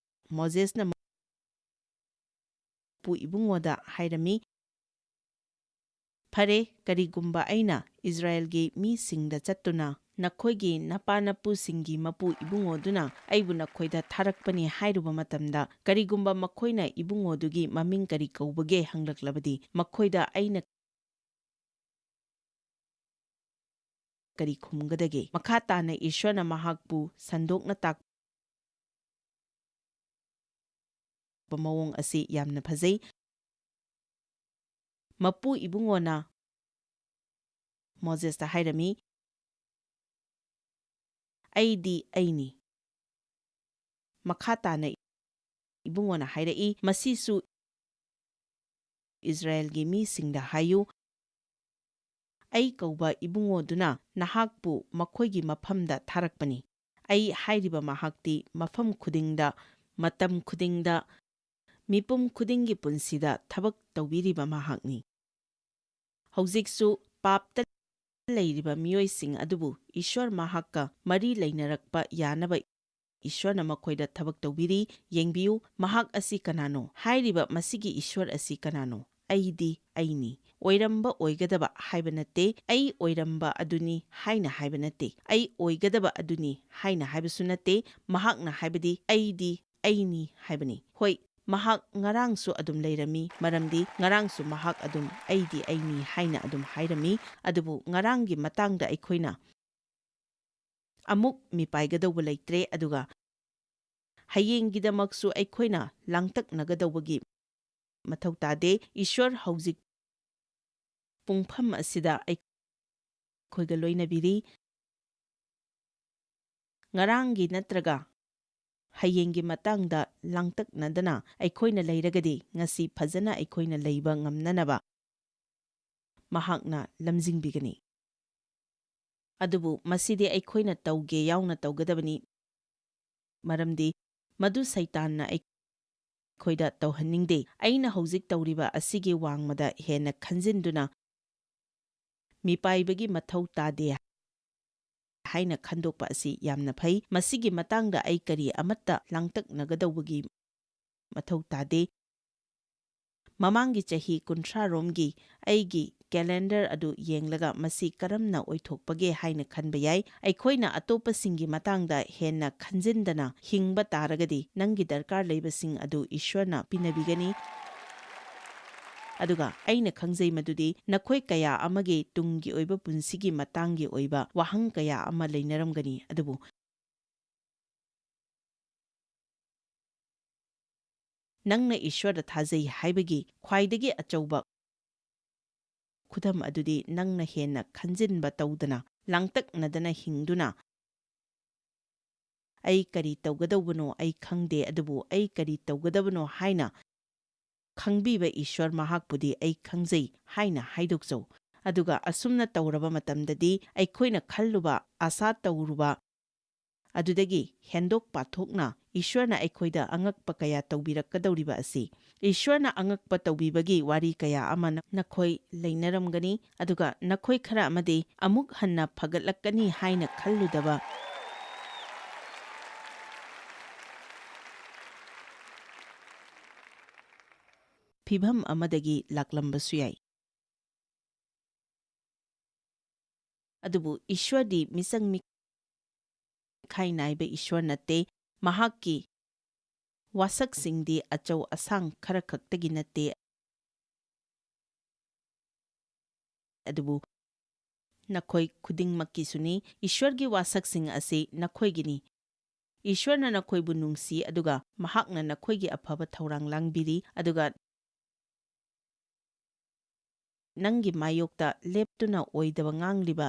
ꯃꯣꯖꯦꯁꯅ ꯃꯄꯨ ꯏꯕꯨꯡꯉꯣꯗ ꯍꯥꯏꯔꯝꯃꯤ, "ꯐꯔꯦ, ꯀꯔꯤꯒꯨꯝꯕ ꯑꯩꯅ ꯏꯁ꯭ꯔꯥꯌꯦꯜꯒꯤ ꯃꯤꯁꯤꯡꯗ ꯆꯠꯇꯨꯅ, 'ꯅꯈꯣꯏꯒꯤ ꯅꯄꯥ ꯅꯄꯨꯁꯤꯡꯒꯤ ꯃꯄꯨ ꯏꯕꯨꯡꯉꯣꯗꯨꯅ ꯑꯩꯕꯨ ꯅꯈꯣꯏꯗ ꯊꯥꯔꯛꯄꯅꯤ' ꯍꯥꯏꯔꯨꯕ ꯃꯇꯝꯗ, ꯀꯔꯤꯒꯨꯝꯕ ꯃꯈꯣꯏꯅ ꯏꯕꯨꯡꯉꯣꯗꯨꯒꯤ ꯃꯃꯤꯡ ꯀꯔꯤ ꯀꯧꯕꯒꯦ ꯍꯪꯂꯛꯂꯕꯗꯤ, ꯃꯈꯣꯏꯗ ꯑꯩꯅ ꯀꯔꯤ ꯈꯨꯝꯒꯗꯒꯦ?" ꯃꯈꯥ ꯇꯥꯅ ꯏꯁ꯭ꯋꯔꯅ ꯃꯍꯥꯛꯄꯨ ꯁꯟꯗꯣꯛꯅ ꯇꯥꯛꯄ ꯃꯑꯣꯡ ꯑꯁꯤ ꯌꯥꯝꯅ ꯐꯖꯩ꯫ ꯃꯄꯨ ꯏꯕꯨꯡꯉꯣꯅ ꯃꯣꯖꯦꯁꯇ ꯍꯥꯏꯔꯝꯃꯤ, "ꯑꯩꯗꯤ ꯑꯩꯅꯤ꯫" ꯃꯈꯥ ꯇꯥꯅ ꯏꯕꯨꯡꯉꯣꯅ ꯍꯥꯏꯔꯛꯏ, "ꯃꯁꯤꯁꯨ ꯏꯁ꯭ꯔꯥꯌꯦꯜꯒꯤ ꯃꯤꯁꯤꯡꯗ ꯍꯥꯏꯌꯨ, ꯑꯩ ꯀꯧꯕ ꯏꯕꯨꯡꯉꯣꯗꯨꯅ ꯅꯍꯥꯛꯄꯨ ꯃꯈꯣꯏꯒꯤ ꯃꯐꯝꯗ ꯊꯥꯔꯛꯄꯅꯤ꯫ ꯑꯩ ꯍꯥꯏꯔꯤꯕ ꯃꯍꯥꯛꯇꯤ ꯃꯐꯝ ꯈꯨꯗꯤꯡꯗ, ꯃꯇꯝ ꯈꯨꯗꯤꯡꯗ, ꯃꯤꯄꯨꯝ ꯈꯨꯗꯤꯡꯒꯤ ꯄꯨꯟꯁꯤꯗ ꯊꯕꯛ ꯇꯧꯕꯤꯔꯤꯕ ꯃꯍꯥꯛꯅꯤ꯫ ꯍꯧꯖꯤꯛꯁꯨ ꯄꯥꯞꯇ ꯂꯩꯔꯤꯕ ꯃꯤꯑꯣꯏꯁꯤꯡ ꯑꯗꯨꯕꯨ ꯏꯁ꯭ꯋꯔ ꯃꯍꯥꯛꯀ ꯃꯔꯤ ꯂꯩꯅꯔꯛꯄ ꯌꯥꯅꯕ ꯏꯁ꯭ꯋꯔꯅ ꯃꯈꯣꯏꯗ ꯊꯕꯛ ꯇꯧꯕꯤꯔꯤ꯫ ꯌꯦꯡꯕꯤꯌꯨ, ꯃꯍꯥꯛ ꯑꯁꯤ ꯀꯅꯥꯅꯣ? ꯍꯥꯏꯔꯤꯕ ꯃꯁꯤꯒꯤ ꯏꯁ꯭ꯋꯔ ꯑꯁꯤ ꯀꯅꯥꯅꯣ? ꯑꯩꯗꯤ ꯑꯩꯅꯤ꯫ ꯑꯣꯏꯔꯝꯕ ꯑꯣꯏꯒꯗꯕ ꯍꯥꯏꯕ ꯅꯠꯇꯦ, ꯑꯩ ꯑꯣꯏꯔꯝꯕ ꯑꯗꯨꯅꯤ ꯍꯥꯏꯅ ꯍꯥꯏꯕ ꯅꯠꯇꯦ, ꯑꯩ ꯑꯣꯏꯒꯗꯕ ꯑꯗꯨꯅꯤ ꯍꯥꯏꯅ ꯍꯥꯏꯕꯁꯨ ꯅꯠꯇꯦ꯫ ꯃꯍꯥꯛꯅ ꯍꯥꯏꯕꯗꯤ ꯑꯩꯗꯤ ꯑꯩꯅꯤ ꯍꯥꯏꯕꯅꯤ꯫ ꯍꯣꯏ, ꯃꯍꯥꯛ ꯉꯔꯥꯡꯁꯨ ꯑꯗꯨꯝ ꯂꯩꯔꯝꯃꯤ, ꯃꯔꯝꯗꯤ ꯉꯔꯥꯡꯁꯨ ꯃꯍꯥꯛ ꯑꯗꯨꯝ "ꯑꯩꯗꯤ ꯑꯩꯅꯤ" ꯍꯥꯏꯅ ꯑꯗꯨꯝ ꯍꯥꯏꯔꯝꯃꯤ꯫ ꯑꯗꯨꯕꯨ ꯉꯔꯥꯡꯒꯤ ꯃꯇꯥꯡꯗ ꯑꯩꯈꯣꯏꯅ ꯑꯃꯨꯛ ꯃꯤꯄꯥꯏꯒꯗꯧꯕ ꯂꯩꯇ꯭ꯔꯦ, ꯑꯗꯨꯒ ꯍꯌꯦꯡꯒꯤꯗꯃꯛꯁꯨ ꯑꯩꯈꯣꯏꯅ ꯂꯥꯡꯇꯛꯅꯒꯗꯧꯕꯒꯤ ꯃꯊꯧ ꯇꯥꯗꯦ꯫ ꯏꯁ꯭ꯋꯔ ꯍꯧꯖꯤꯛ ꯄꯨꯡꯐꯝ ꯑꯁꯤꯗ ꯑꯩꯈꯣꯏꯒ ꯂꯣꯏꯅꯕꯤꯔꯤ꯫ ꯉꯔꯥꯡꯒꯤ ꯅꯠꯇ꯭ꯔꯒ ꯍꯌꯦꯡꯒꯤ ꯃꯇꯥꯡꯗ ꯂꯥꯡꯇꯛꯅꯗꯅ ꯑꯩꯈꯣꯏꯅ ꯂꯩꯔꯒꯗꯤ, ꯉꯁꯤ ꯐꯖꯅ ꯑꯩꯈꯣꯏꯅ ꯂꯩꯕ ꯉꯝꯅꯅꯕ ꯃꯍꯥꯛꯅ ꯂꯝꯖꯤꯡꯕꯤꯒꯅꯤ꯫ ꯑꯗꯨꯕꯨ ꯃꯁꯤꯗꯤ ꯑꯩꯈꯣꯏꯅ ꯇꯧꯒꯦ ꯌꯥꯎꯅ ꯇꯧꯒꯗꯕꯅꯤ, ꯃꯔꯝꯗꯤ ꯃꯗꯨ ꯁꯩꯇꯥꯟꯅ ꯑꯩꯈꯣꯏꯗ ꯇꯧꯍꯟꯅꯤꯡꯗꯦ꯫ ꯑꯩꯅ ꯍꯧꯖꯤꯛ ꯇꯧꯔꯤꯕ ꯑꯁꯤꯒꯤ ꯋꯥꯡꯃꯗ ꯍꯦꯟꯅ ꯈꯟꯖꯤꯟꯗꯨꯅ ꯃꯤꯄꯥꯏꯕꯒꯤ ꯃꯊꯧ ꯇꯥꯗꯦ ꯍꯥꯏꯅ ꯈꯟꯗꯣꯛꯄ ꯑꯁꯤ ꯌꯥꯝꯅ ꯐꯩ꯫ ꯃꯁꯤꯒꯤ ꯃꯇꯥꯡꯗ ꯑꯩ ꯀꯔꯤ ꯑꯃꯠꯇ ꯂꯥꯡꯇꯛꯅꯒꯗꯧꯕꯒꯤ ꯃꯊꯧ ꯇꯥꯗꯦ꯫ ꯃꯃꯥꯡꯒꯤ ꯆꯍꯤ ꯀꯨꯟꯊ꯭ꯔꯥ ꯔꯣꯝꯒꯤ ꯑꯩꯒꯤ ꯀꯦꯂꯦꯟꯗꯔ ꯑꯗꯨ ꯌꯦꯡꯂꯒ ꯃꯁꯤ ꯀꯔꯝꯅ ꯑꯣꯏꯊꯣꯛꯄꯒꯦ ꯍꯥꯏꯅ ꯈꯟꯕ ꯌꯥꯏ꯫ ꯑꯩꯈꯣꯏꯅ ꯑꯇꯣꯞꯄꯁꯤꯡꯒꯤ ꯃꯇꯥꯡꯗ ꯍꯦꯟꯅ ꯈꯟꯖꯤꯟꯗꯅ ꯍꯤꯡꯕ ꯇꯥꯔꯒꯗꯤ, ꯅꯪꯒꯤ ꯗꯔꯀꯥꯔ ꯂꯩꯕꯁꯤꯡ ꯑꯗꯨ ꯏꯁ꯭ꯋꯔꯅ ꯄꯤꯅꯕꯤꯒꯅꯤ꯫ ꯑꯗꯨꯒ ꯑꯩꯅ ꯈꯪꯖꯩ ꯃꯗꯨꯗꯤ ꯅꯈꯣꯏ ꯀꯌꯥ ꯑꯃꯒꯤ ꯇꯨꯡꯒꯤ ꯑꯣꯏꯕ ꯄꯨꯟꯁꯤꯒꯤ ꯃꯇꯥꯡꯒꯤ ꯑꯣꯏꯕ ꯋꯥꯍꯪ ꯀꯌꯥ ꯑꯃ ꯂꯩꯅꯔꯝꯒꯅꯤ, ꯑꯗꯨꯕꯨ ꯅꯪꯅ ꯏꯁ꯭ꯋꯔꯗ ꯊꯥꯖꯩ ꯍꯥꯏꯕꯒꯤ ꯈ꯭ꯋꯥꯏꯗꯒꯤ ꯑꯆꯧꯕ ꯈꯨꯗꯝ ꯑꯗꯨꯗꯤ ꯅꯪꯅ ꯍꯦꯟꯅ ꯈꯟꯖꯤꯟꯕ ꯇꯧꯗꯅ, ꯂꯥꯡꯇꯛꯅꯗꯅ ꯍꯤꯡꯗꯨꯅ, "ꯑꯩ ꯀꯔꯤ ꯇꯧꯒꯗꯧꯕꯅꯣ ꯑꯩ ꯈꯪꯗꯦ, ꯑꯗꯨꯕꯨ ꯑꯩ ꯀꯔꯤ ꯇꯧꯒꯗꯕꯅꯣ ꯍꯥꯏꯅ ꯈꯪꯕꯤꯕ ꯏꯁ꯭ꯋꯔ ꯃꯍꯥꯛꯄꯨꯗꯤ ꯑꯩ ꯈꯪꯖꯩ" ꯍꯥꯏꯅ ꯍꯥꯏꯗꯣꯛꯆꯧ꯫ ꯑꯗꯨꯒ ꯑꯁꯨꯝꯅ ꯇꯧꯔꯕ ꯃꯇꯝꯗꯗꯤ ꯑꯩꯈꯣꯏꯅ ꯈꯜꯂꯨꯕ, ꯑꯥꯁꯥ ꯇꯧꯔꯨꯕ ꯑꯗꯨꯗꯒꯤ ꯍꯦꯟꯗꯣꯛ ꯄꯥꯊꯣꯛꯅ ꯏꯁ꯭ꯋꯔꯅ ꯑꯩꯈꯣꯏꯗ ꯑꯉꯛꯄ ꯀꯌꯥ ꯇꯧꯕꯤꯔꯛꯀꯗꯧꯔꯤꯕ ꯑꯁꯤ꯫ ꯏꯁ꯭ꯋꯔꯅ ꯑꯉꯛꯄ ꯇꯧꯕꯤꯕꯒꯤ ꯋꯥꯔꯤ ꯀꯌꯥ ꯑꯃ ꯅ-, ꯅꯈꯣꯏ ꯂꯩꯅꯔꯝꯒꯅꯤ, ꯑꯗꯨꯒ ꯅꯈꯣꯏ ꯈꯔ ꯑꯃꯗꯤ ꯑꯃꯨꯛ ꯍꯟꯅ ꯐꯒꯠꯂꯛꯀꯅꯤ ꯍꯥꯏꯅ ꯈꯜꯂꯨꯗꯕ ꯐꯤꯚꯝ ꯑꯃꯗꯒꯤ ꯂꯥꯛꯂꯝꯕꯁꯨ ꯌꯥꯏ꯫ ꯑꯗꯨꯕꯨ ꯏꯁ꯭ꯋꯔꯗꯤ ꯃꯤꯆꯪ ꯃꯤꯈꯥꯏ ꯅꯥꯏꯕ ꯏꯁ꯭ꯋꯔ ꯅꯠꯇꯦ꯫ ꯃꯍꯥꯛꯀꯤ ꯋꯥꯁꯛꯁꯤꯡꯗꯤ ꯑꯆꯧ ꯑꯁꯥꯡ ꯈꯔ ꯈꯛꯇꯒꯤ ꯅꯠꯇꯦ, ꯑꯗꯨꯕꯨ ꯅꯈꯣꯏ ꯈꯨꯗꯤꯡꯃꯛꯀꯤꯁꯨꯅꯤ꯫ ꯏꯁ꯭ꯋꯔꯒꯤ ꯋꯥꯁꯛꯁꯤꯡ ꯑꯁꯤ ꯅꯈꯣꯏꯒꯤꯅꯤ꯫ ꯏꯁ꯭ꯋꯔꯅ ꯅꯈꯣꯏꯕꯨ ꯅꯨꯡꯁꯤ, ꯑꯗꯨꯒ ꯃꯍꯥꯛꯅ ꯅꯈꯣꯏꯒꯤ ꯑꯐꯕ ꯊꯧꯔꯥꯡ ꯂꯥꯡꯕꯤꯔꯤ, ꯑꯗꯨꯒ ꯅꯪꯒꯤ ꯃꯥꯌꯣꯛꯇ ꯂꯦꯞꯇꯨꯅ ꯑꯣꯏꯗꯕ ꯉꯥꯡꯂꯤꯕ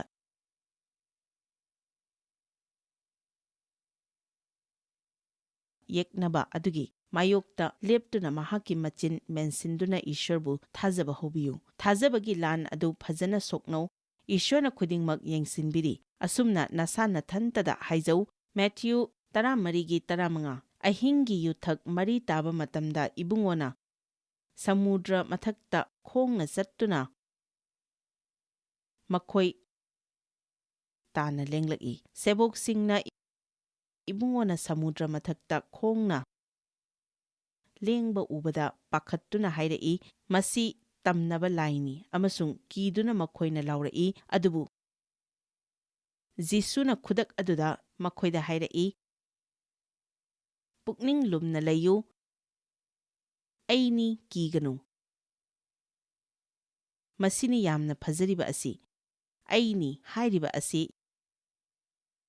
ꯌꯦꯛꯅꯕ ꯑꯗꯨꯒꯤ ꯃꯥꯌꯣꯛꯇ ꯂꯦꯞꯇꯨꯅ ꯃꯍꯥꯛꯀꯤ ꯃꯆꯤꯟ ꯃꯦꯟꯁꯤꯟꯗꯨꯅ ꯏꯁ꯭ꯋꯔꯕꯨ ꯊꯥꯖꯕ ꯍꯧꯕꯤꯌꯨ꯫ ꯊꯥꯖꯕꯒꯤ ꯂꯥꯟ ꯑꯗꯨ ꯐꯖꯅ ꯁꯣꯛꯅꯧ꯫ ꯏꯁ꯭ꯋꯔꯅ ꯈꯨꯗꯤꯡꯃꯛ ꯌꯦꯡꯁꯤꯟꯕꯤꯔꯤ꯫ ꯑꯁꯨꯝꯅ ꯅꯁꯥ ꯅꯊꯟꯇꯗ ꯍꯥꯏꯖꯧ꯫ ꯃꯦꯊ꯭ꯌꯨ ꯇꯔꯥꯃꯔꯤꯒꯤ ꯇꯔꯥꯃꯉꯥ꯫ ꯑꯍꯤꯡꯒꯤ ꯌꯨꯊꯛ ꯃꯔꯤ ꯇꯥꯕ ꯃꯇꯝꯗ ꯏꯕꯨꯡꯉꯣꯅ ꯁꯃꯨꯗ꯭ꯔ ꯃꯊꯛꯇ ꯈꯣꯡꯅ ꯆꯠꯇꯨꯅ ꯃꯈꯣꯏ ꯇꯥꯅ ꯂꯦꯡꯂꯛꯏ꯫ ꯁꯦꯕꯣꯛꯁꯤꯡꯅ ꯏꯕꯨꯡꯉꯣꯅ ꯁꯃꯨꯗ꯭ꯔ ꯃꯊꯛꯇ ꯈꯣꯡꯅ ꯂꯦꯡꯕ ꯎꯕꯗ ꯄꯥꯈꯠꯇꯨꯅ ꯍꯥꯏꯔꯛꯏ, "ꯃꯁꯤ ꯇꯝꯅꯕ ꯂꯥꯏꯅꯤ," ꯑꯃꯁꯨꯡ ꯀꯤꯗꯨꯅ ꯃꯈꯣꯏꯅ ꯂꯥꯎꯔꯛꯏ꯫ ꯑꯗꯨꯕꯨ ꯖꯤꯁꯨꯅ ꯈꯨꯗꯛ ꯑꯗꯨꯗ ꯃꯈꯣꯏꯗ ꯍꯥꯏꯔꯛꯏ, "ꯄꯨꯛꯅꯤꯡ ꯂꯨꯝꯅ ꯂꯩꯌꯨ, ꯑꯩꯅꯤ, ꯀꯤꯒꯅꯨ꯫" ꯃꯁꯤꯅꯤ ꯌꯥꯝꯅ ꯐꯖꯔꯤꯕ ꯑꯁꯤ꯫ "ꯑꯩꯅꯤ" ꯍꯥꯏꯔꯤꯕ ꯑꯁꯤ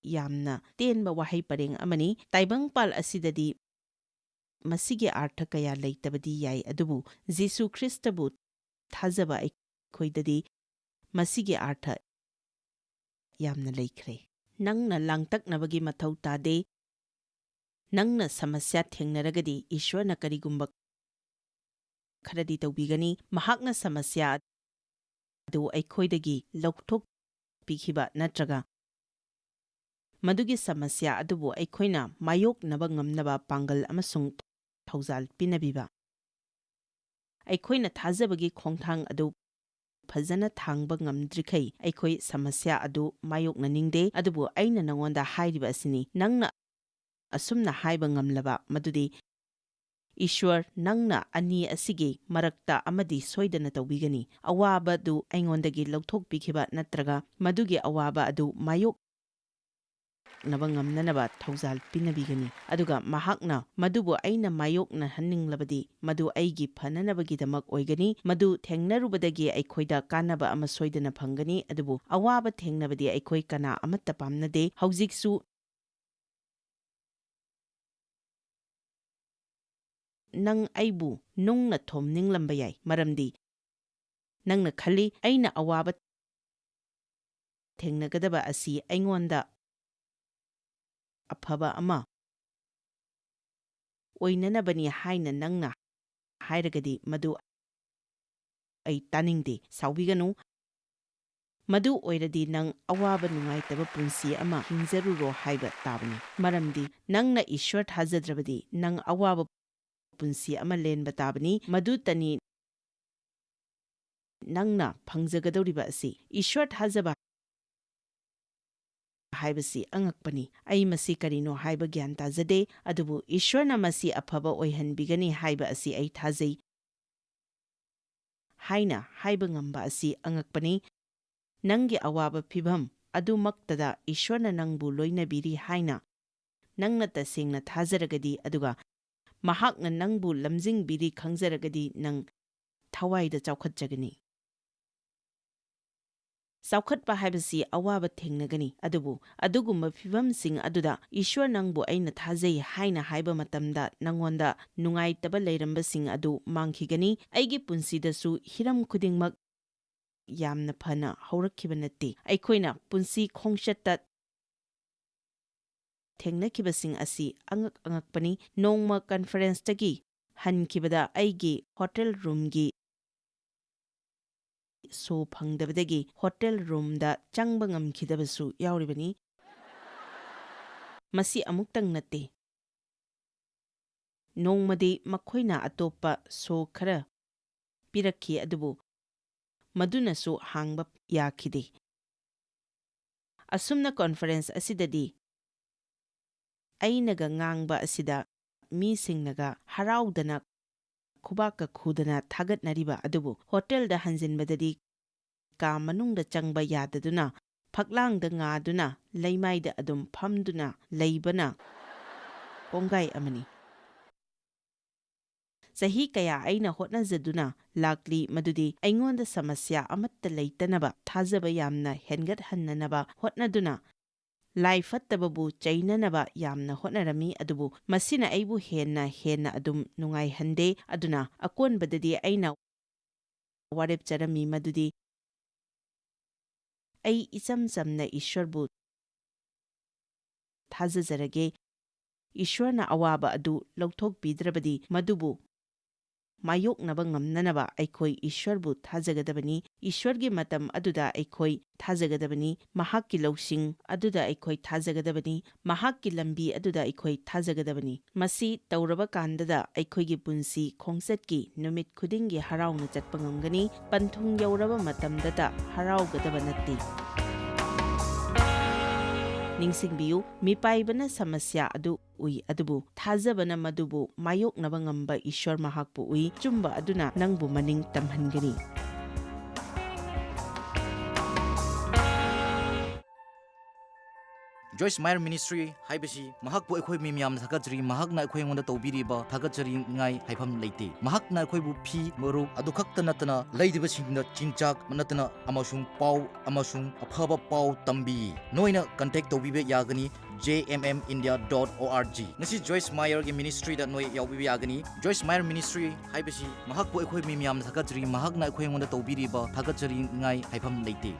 ꯌꯥꯝꯅ ꯇꯦꯟꯕ ꯋꯥꯍꯩ ꯄꯔꯦꯡ ꯑꯃꯅꯤ꯫ ꯇꯥꯏꯕꯪꯄꯥꯜ ꯑꯁꯤꯗꯗꯤ ꯃꯁꯤꯒꯤ ꯑꯥꯔꯊ ꯀꯌꯥ ꯂꯩꯇꯕꯗꯤ ꯌꯥꯏ, ꯑꯗꯨꯕꯨ ꯖꯤꯁꯨ ꯈ꯭ꯔꯤꯁꯇꯕꯨ ꯊꯥꯖꯕ ꯑꯩꯈꯣꯏꯗꯗꯤ ꯃꯁꯤꯒꯤ ꯑꯥꯔꯊ ꯌꯥꯝꯅ ꯂꯩꯈ꯭ꯔꯦ꯫ ꯅꯪꯅ ꯂꯥꯡꯇꯛꯅꯕꯒꯤ ꯃꯊꯧ ꯇꯥꯗꯦ꯫ ꯅꯪꯅ ꯁꯃꯁ꯭ꯌꯥ ꯊꯦꯡꯅꯔꯒꯗꯤ ꯏꯁ꯭ꯋꯔꯅ ꯀꯔꯤꯒꯨꯝꯕ ꯈꯔꯗꯤ ꯇꯧꯕꯤꯒꯅꯤ꯫ ꯃꯍꯥꯛꯅ ꯁꯃꯁ꯭ꯌꯥ ꯑꯗꯨ ꯑꯩꯈꯣꯏꯗꯒꯤ ꯂꯧꯊꯣꯛꯄꯤꯈꯤꯕ ꯅꯠꯇ꯭ꯔꯒ ꯃꯗꯨꯒꯤ ꯁꯃꯁ꯭ꯌꯥ ꯑꯗꯨꯕꯨ ꯑꯩꯈꯣꯏꯅ ꯃꯥꯌꯣꯛꯅꯕ ꯉꯝꯅꯕ ꯄꯥꯡꯒꯜ ꯑꯃꯁꯨꯡ ꯊꯧꯖꯥꯜ ꯄꯤꯅꯕꯤꯕ꯫ ꯑꯩꯈꯣꯏꯅ ꯊꯥꯖꯕꯒꯤ ꯈꯣꯡꯊꯥꯡ ꯑꯗꯨ ꯐꯖꯅ ꯊꯥꯡꯕ ꯉꯝꯗ꯭ꯔꯤꯈꯩ ꯑꯩꯈꯣꯏ ꯁꯃꯁ꯭ꯌꯥ ꯑꯗꯨ ꯃꯥꯌꯣꯛꯅꯅꯤꯡꯗꯦ, ꯑꯗꯨꯕꯨ ꯑꯩꯅ ꯅꯉꯣꯟꯗ ꯍꯥꯏꯔꯤꯕ ꯑꯁꯤꯅꯤ, ꯅꯪꯅ ꯑꯁꯨꯝꯅ ꯍꯥꯏꯕ ꯉꯝꯂꯕ ꯃꯗꯨꯗꯤ, "ꯏꯁ꯭ꯋꯔ, ꯅꯪꯅ ꯑꯅꯤ ꯑꯁꯤꯒꯤ ꯃꯔꯛꯇ ꯑꯃꯗꯤ ꯁꯣꯏꯗꯅ ꯇꯧꯕꯤꯒꯅꯤ꯫ ꯑꯋꯥꯕꯗꯨ ꯑꯩꯉꯣꯟꯗꯒꯤ ꯂꯧꯊꯣꯛꯄꯤꯈꯤꯕ ꯅꯠꯇ꯭ꯔꯒ ꯃꯗꯨꯒꯤ ꯑꯋꯥꯕ ꯑꯗꯨ ꯃꯥꯌꯣꯛꯅꯕ ꯉꯝꯅꯅꯕ ꯊꯧꯖꯥꯜ ꯄꯤꯅꯕꯤꯒꯅꯤ꯫ ꯑꯗꯨꯒ ꯃꯍꯥꯛꯅ ꯃꯗꯨꯕꯨ ꯑꯩꯅ ꯃꯥꯌꯣꯛꯅꯍꯟꯅꯤꯡꯂꯕꯗꯤ, ꯃꯗꯨ ꯑꯩꯒꯤ ꯐꯅꯅꯕꯒꯤꯗꯃꯛ ꯑꯣꯏꯒꯅꯤ꯫ ꯃꯗꯨ ꯊꯦꯡꯅꯔꯨꯕꯗꯒꯤ ꯑꯩꯈꯣꯏꯗ ꯀꯥꯟꯅꯕ ꯑꯃ ꯁꯣꯏꯗꯅ ꯐꯪꯒꯅꯤ, ꯑꯗꯨꯕꯨ ꯑꯋꯥꯕ ꯊꯦꯡꯅꯕꯗꯤ ꯑꯩꯈꯣꯏ ꯀꯅꯥ ꯑꯃꯠꯇ ꯄꯥꯝꯅꯗꯦ꯫ ꯍꯧꯖꯤꯛꯁꯨ ꯅꯪ ꯑꯩꯕꯨ ꯅꯨꯡꯅ ꯊꯣꯝꯅꯤꯡꯂꯝꯕ ꯌꯥꯏ, ꯃꯔꯝꯗꯤ ꯅꯪꯅ ꯈꯜꯂꯤ, ꯑꯩꯅ ꯑꯋꯥꯕ ꯊꯦꯡꯅꯒꯗꯕ ꯑꯁꯤ ꯑꯩꯉꯣꯟꯗ ꯑꯐꯕ ꯑꯃ ꯑꯣꯏꯅꯅꯕꯅꯤ ꯍꯥꯏꯅ ꯅꯪꯅ ꯍꯥꯏꯔꯒꯗꯤ, ꯃꯗꯨ ꯑꯩ ꯇꯥꯅꯤꯡꯗꯦ꯫ ꯁꯥꯎꯕꯤꯒꯅꯨ꯫ ꯃꯗꯨ ꯑꯣꯏꯔꯗꯤ ꯅꯪ ꯑꯋꯥꯕ ꯅꯨꯡꯉꯥꯏꯇꯕ ꯄꯨꯟꯁꯤ ꯑꯃ ꯍꯤꯡꯖꯔꯨꯔꯣ ꯍꯥꯏꯕ ꯇꯥꯕꯅꯤ꯫ ꯃꯔꯝꯗꯤ ꯅꯪꯅ ꯏꯁ꯭ꯋꯔ ꯊꯥꯖꯗ꯭ꯔꯕꯗꯤ ꯅꯪ ꯑꯋꯥꯕ ꯄꯨꯟꯁꯤ ꯑꯃ ꯂꯦꯟꯕ ꯇꯥꯕꯅꯤ꯫ ꯃꯗꯨꯇꯅꯤ ꯅꯪꯅ ꯐꯪꯖꯒꯗꯧꯔꯤꯕ ꯑꯁꯤ꯫ ꯏꯁ꯭ꯋꯔ ꯊꯥꯖꯕ ꯍꯥꯏꯕꯁꯤ ꯑꯉꯛꯄꯅꯤ꯫ ꯑꯩ ꯃꯁꯤ ꯀꯔꯤꯅꯣ ꯍꯥꯏꯕ ꯒ꯭ꯌꯥꯟ ꯇꯥꯖꯗꯦ, ꯑꯗꯨꯕꯨ ꯏꯁ꯭ꯋꯔꯅ ꯃꯁꯤ ꯑꯐꯕ ꯑꯣꯏꯍꯟꯕꯤꯒꯅꯤ ꯍꯥꯏꯕ ꯑꯁꯤ ꯑꯩ ꯊꯥꯖꯩ ꯍꯥꯏꯅ ꯍꯥꯏꯕ ꯉꯝꯕ ꯑꯁꯤ ꯑꯉꯛꯄꯅꯤ꯫ ꯅꯪꯒꯤ ꯑꯋꯥꯕ ꯐꯤꯚꯝ ꯑꯗꯨꯃꯛꯇꯗ ꯏꯁ꯭ꯋꯔꯅ ꯅꯪꯕꯨ ꯂꯣꯏꯅꯕꯤꯔꯤ ꯍꯥꯏꯅ ꯅꯪꯅ ꯇꯁꯦꯡꯅ ꯊꯥꯖꯔꯒꯗꯤ, ꯑꯗꯨꯒ ꯃꯍꯥꯛꯅ ꯅꯪꯕꯨ ꯂꯝꯖꯤꯡꯕꯤꯔꯤ ꯈꯪꯖꯔꯒꯗꯤ, ꯅꯪ ꯊꯋꯥꯏꯗ ꯆꯥꯎꯈꯠꯆꯒꯅꯤ꯫ ꯆꯥꯎꯈꯠꯄ ꯍꯥꯏꯕꯁꯤ ꯑꯋꯥꯕ ꯊꯦꯡꯅꯒꯅꯤ, ꯑꯗꯨꯕꯨ ꯑꯗꯨꯒꯨꯝꯕ ꯐꯤꯚꯝꯁꯤꯡ ꯑꯗꯨꯗ ꯏꯁ꯭ꯋꯔ ꯅꯪꯕꯨ ꯑꯩꯅ ꯊꯥꯖꯩ ꯍꯥꯏꯅ ꯍꯥꯏꯕ ꯃꯇꯝꯗ ꯅꯪꯉꯣꯟꯗ ꯅꯨꯡꯉꯥꯏꯇꯕ ꯂꯩꯔꯝꯕꯁꯤꯡ ꯑꯗꯨ ꯃꯥꯡꯈꯤꯒꯅꯤ꯫ ꯑꯩꯒꯤ ꯄꯨꯟꯁꯤꯗꯁꯨ ꯍꯤꯔꯝ ꯈꯨꯗꯤꯡꯃꯛ ꯌꯥꯝꯅ ꯐꯅ ꯍꯧꯔꯛꯈꯤꯕ ꯅꯠꯇꯦ꯫ ꯑꯩꯈꯣꯏꯅ ꯄꯨꯟꯁꯤ ꯈꯣꯡꯆꯠꯇ ꯊꯦꯡꯅꯈꯤꯕꯁꯤꯡ ꯑꯁꯤ ꯑꯉꯛ ꯑꯉꯛꯄꯅꯤ꯫ ꯅꯣꯡꯃ ꯀꯟꯐꯔꯦꯟꯁꯇꯒꯤ ꯍꯟꯈꯤꯕꯗ ꯑꯩꯒꯤ ꯍꯣꯇꯦꯜ ꯔꯨꯝꯒꯤ ꯁꯣ ꯐꯪꯗꯕꯗꯒꯤ ꯍꯣꯇꯦꯜ ꯔꯨꯝꯗ ꯆꯪꯕ ꯉꯝꯈꯤꯗꯕꯁꯨ ꯌꯥꯎꯔꯤꯕꯅꯤ꯫ ꯃꯁꯤ ꯑꯃꯨꯛꯇꯪ ꯅꯠꯇꯦ꯫ ꯅꯣꯡꯃꯗꯤ ꯃꯈꯣꯏꯅ ꯑꯇꯣꯞꯄ ꯁꯣ ꯈꯔ ꯄꯤꯔꯛꯈꯤ, ꯑꯗꯨꯕꯨ ꯃꯗꯨꯅꯁꯨ ꯍꯥꯡꯕ ꯌꯥꯈꯤꯗꯦ꯫ ꯑꯁꯨꯝꯅ ꯀꯣꯟꯐꯔꯦꯟꯁ ꯑꯁꯤꯗꯗꯤ ꯑꯩꯅꯒ ꯉꯥꯡꯕ ꯑꯁꯤꯗ ꯃꯤꯁꯤꯡꯅꯒ ꯍꯔꯥꯎꯗꯅ ꯈꯨꯕꯥꯛꯀ ꯈꯨꯗꯅ ꯊꯥꯒꯠꯅꯔꯤꯕ ꯑꯗꯨꯕꯨ ꯍꯣꯇꯦꯜꯗ ꯍꯟꯖꯤꯟꯕꯗꯗꯤ ꯀꯥ ꯃꯅꯨꯡꯗ ꯆꯪꯕ ꯌꯥꯗꯗꯨꯅ ꯐꯛꯂꯥꯡꯗ ꯉꯥꯗꯨꯅ ꯂꯩꯃꯥꯏꯗ ꯑꯗꯨꯝ ꯐꯝꯗꯨꯅ ꯂꯩꯕꯅ ꯀꯣꯡꯒꯥꯏ ꯑꯃꯅꯤ꯫ ꯆꯍꯤ ꯀꯌꯥ ꯑꯩꯅ ꯍꯣꯠꯅꯖꯗꯨꯅ ꯂꯥꯛꯂꯤ, ꯃꯗꯨꯗꯤ ꯑꯩꯉꯣꯟꯗ ꯁꯃꯁ꯭ꯌꯥ ꯑꯃꯠꯇ ꯂꯩꯇꯅꯕ, ꯊꯥꯖꯕ ꯌꯥꯝꯅ ꯍꯦꯟꯒꯠꯍꯟꯅꯅꯕ ꯍꯣꯠꯅꯗꯨꯅ, ꯂꯥꯏ ꯐꯠꯇꯕꯕꯨ ꯆꯩꯅꯅꯕ ꯌꯥꯝꯅ ꯍꯣꯠꯅꯔꯝꯃꯤ, ꯑꯗꯨꯕꯨ ꯃꯁꯤꯅ ꯑꯩꯕꯨ ꯍꯦꯟꯅ ꯍꯦꯟꯅ ꯑꯗꯨꯝ ꯅꯨꯡꯉꯥꯏꯍꯟꯗꯦ꯫ ꯑꯗꯨꯅ ꯑꯀꯣꯟꯕꯗꯗꯤ ꯑꯩꯅ ꯋꯥꯔꯦꯞꯆꯔꯝꯃꯤ ꯃꯗꯨꯗꯤ ꯑꯩ ꯏꯆꯝ ꯆꯝꯅ ꯏꯁ꯭ꯋꯔꯕꯨ ꯊꯥꯖꯖꯔꯒꯦ꯫ ꯏꯁ꯭ꯋꯔꯅ ꯑꯋꯥꯕ ꯑꯗꯨ ꯂꯧꯊꯣꯛꯄꯤꯗ꯭ꯔꯕꯗꯤ ꯃꯗꯨꯕꯨ ꯃꯥꯌꯣꯛꯅꯕ ꯉꯝꯅꯅꯕ ꯑꯩꯈꯣꯏ ꯏꯁ꯭ꯋꯔꯕꯨ ꯊꯥꯖꯒꯗꯕꯅꯤ꯫ ꯏꯁ꯭ꯋꯔꯒꯤ ꯃꯇꯝ ꯑꯗꯨꯗ ꯑꯩꯈꯣꯏ ꯊꯥꯖꯒꯗꯕꯅꯤ꯫ ꯃꯍꯥꯛꯀꯤ ꯂꯧꯁꯤꯡ ꯑꯗꯨꯗ ꯑꯩꯈꯣꯏ ꯊꯥꯖꯒꯗꯕꯅꯤ꯫ ꯃꯍꯥꯛꯀꯤ ꯂꯝꯕꯤ ꯑꯗꯨꯗ ꯑꯩꯈꯣꯏ ꯊꯥꯖꯒꯗꯕꯅꯤ꯫ ꯃꯁꯤ ꯇꯧꯔꯕ ꯀꯥꯟꯗꯗ ꯑꯩꯈꯣꯏꯒꯤ ꯄꯨꯟꯁꯤ ꯈꯣꯡꯆꯠꯀꯤ ꯅꯨꯃꯤꯠ ꯈꯨꯗꯤꯡꯒꯤ ꯍꯔꯥꯎꯅ ꯆꯠꯄ ꯉꯝꯒꯅꯤ꯫ ꯄꯟꯊꯨꯡ ꯌꯧꯔꯕ ꯃꯇꯝꯗꯇ ꯍꯔꯥꯎꯒꯗꯕ ꯅꯠꯇꯦ꯫ ꯅꯤꯡꯁꯤꯡꯕꯤꯌꯨ, ꯃꯤꯄꯥꯏꯕꯅ ꯁꯃꯁ꯭ꯌꯥ ꯑꯗꯨ ꯎꯏ, ꯑꯗꯨꯕꯨ ꯊꯥꯖꯕꯅ ꯃꯗꯨꯕꯨ ꯃꯥꯌꯣꯛꯅꯕ ꯉꯝꯕ ꯏꯁ꯭ꯋꯔ ꯃꯍꯥꯛꯄꯨ ꯎꯏ꯫ ꯑꯆꯨꯝꯕ ꯑꯗꯨꯅ ꯅꯪꯕꯨ ꯃꯅꯤꯡ ꯇꯝꯍꯟꯒꯅꯤ꯫ ꯖꯣꯏꯁ ꯃꯥꯌꯔ ꯃꯤꯅꯤꯁꯇ꯭ꯔꯤ ꯍꯥꯏꯕꯁꯤ ꯃꯍꯥꯛꯄꯨ ꯑꯩꯈꯣꯏ ꯃꯤ ꯃꯌꯥꯝꯅ ꯊꯥꯒꯠꯆꯔꯤ꯫ ꯃꯍꯥꯛꯅ ꯑꯩꯈꯣꯏ ꯑꯩꯉꯣꯟꯗ ꯇꯧꯕꯤꯔꯤꯕ ꯊꯥꯒꯠꯆꯅꯤꯡꯉꯥꯏ ꯍꯥꯏꯐꯝ ꯂꯩꯇꯦ꯫ ꯃꯍꯥꯛꯅ ꯑꯩꯈꯣꯏꯕꯨ ꯐꯤ ꯃꯔꯨꯞ ꯑꯗꯨ ꯈꯛꯇ ꯅꯠꯇꯅ ꯂꯩꯔꯤꯕꯁꯤꯡꯗ ꯆꯤꯟꯖꯥꯛ ꯅꯠꯇꯅ ꯑꯃꯁꯨꯡ ꯄꯥꯎ ꯑꯃꯁꯨꯡ ꯑꯐꯕ ꯄꯥꯎ ꯇꯝꯕꯤ꯫ ꯅꯣꯏꯅ ꯀꯟꯇꯦꯛ ꯇꯧꯕꯤꯕ ꯌꯥꯒꯅꯤ J M M India dot O R G꯫ ꯉꯁꯤ ꯖꯣꯏꯁ ꯃꯥꯌꯔꯒꯤ ꯃꯤꯅꯤꯁꯇ꯭ꯔꯤꯗ ꯅꯣꯏ ꯌꯥꯎꯕꯤꯕ ꯌꯥꯒꯅꯤ꯫ ꯖꯣꯏꯁ ꯃꯥꯌꯔ ꯃꯤꯅꯤꯁꯇ꯭ꯔꯤ ꯍꯥꯏꯕꯁꯤ ꯃꯍꯥꯛꯄꯨ ꯑꯩꯈꯣꯏ ꯃꯤ ꯃꯌꯥꯝꯅ ꯊꯥꯒꯠꯆꯔꯤ꯫ ꯃꯍꯥꯛꯅ ꯑꯩꯈꯣꯏ ꯑꯩꯉꯣꯟꯗ ꯇꯧꯕꯤꯔꯤꯕ ꯊꯥꯒꯠꯆꯅꯤꯡꯉꯥꯏ ꯍꯥꯏꯐꯝ ꯂꯩꯇꯦ꯫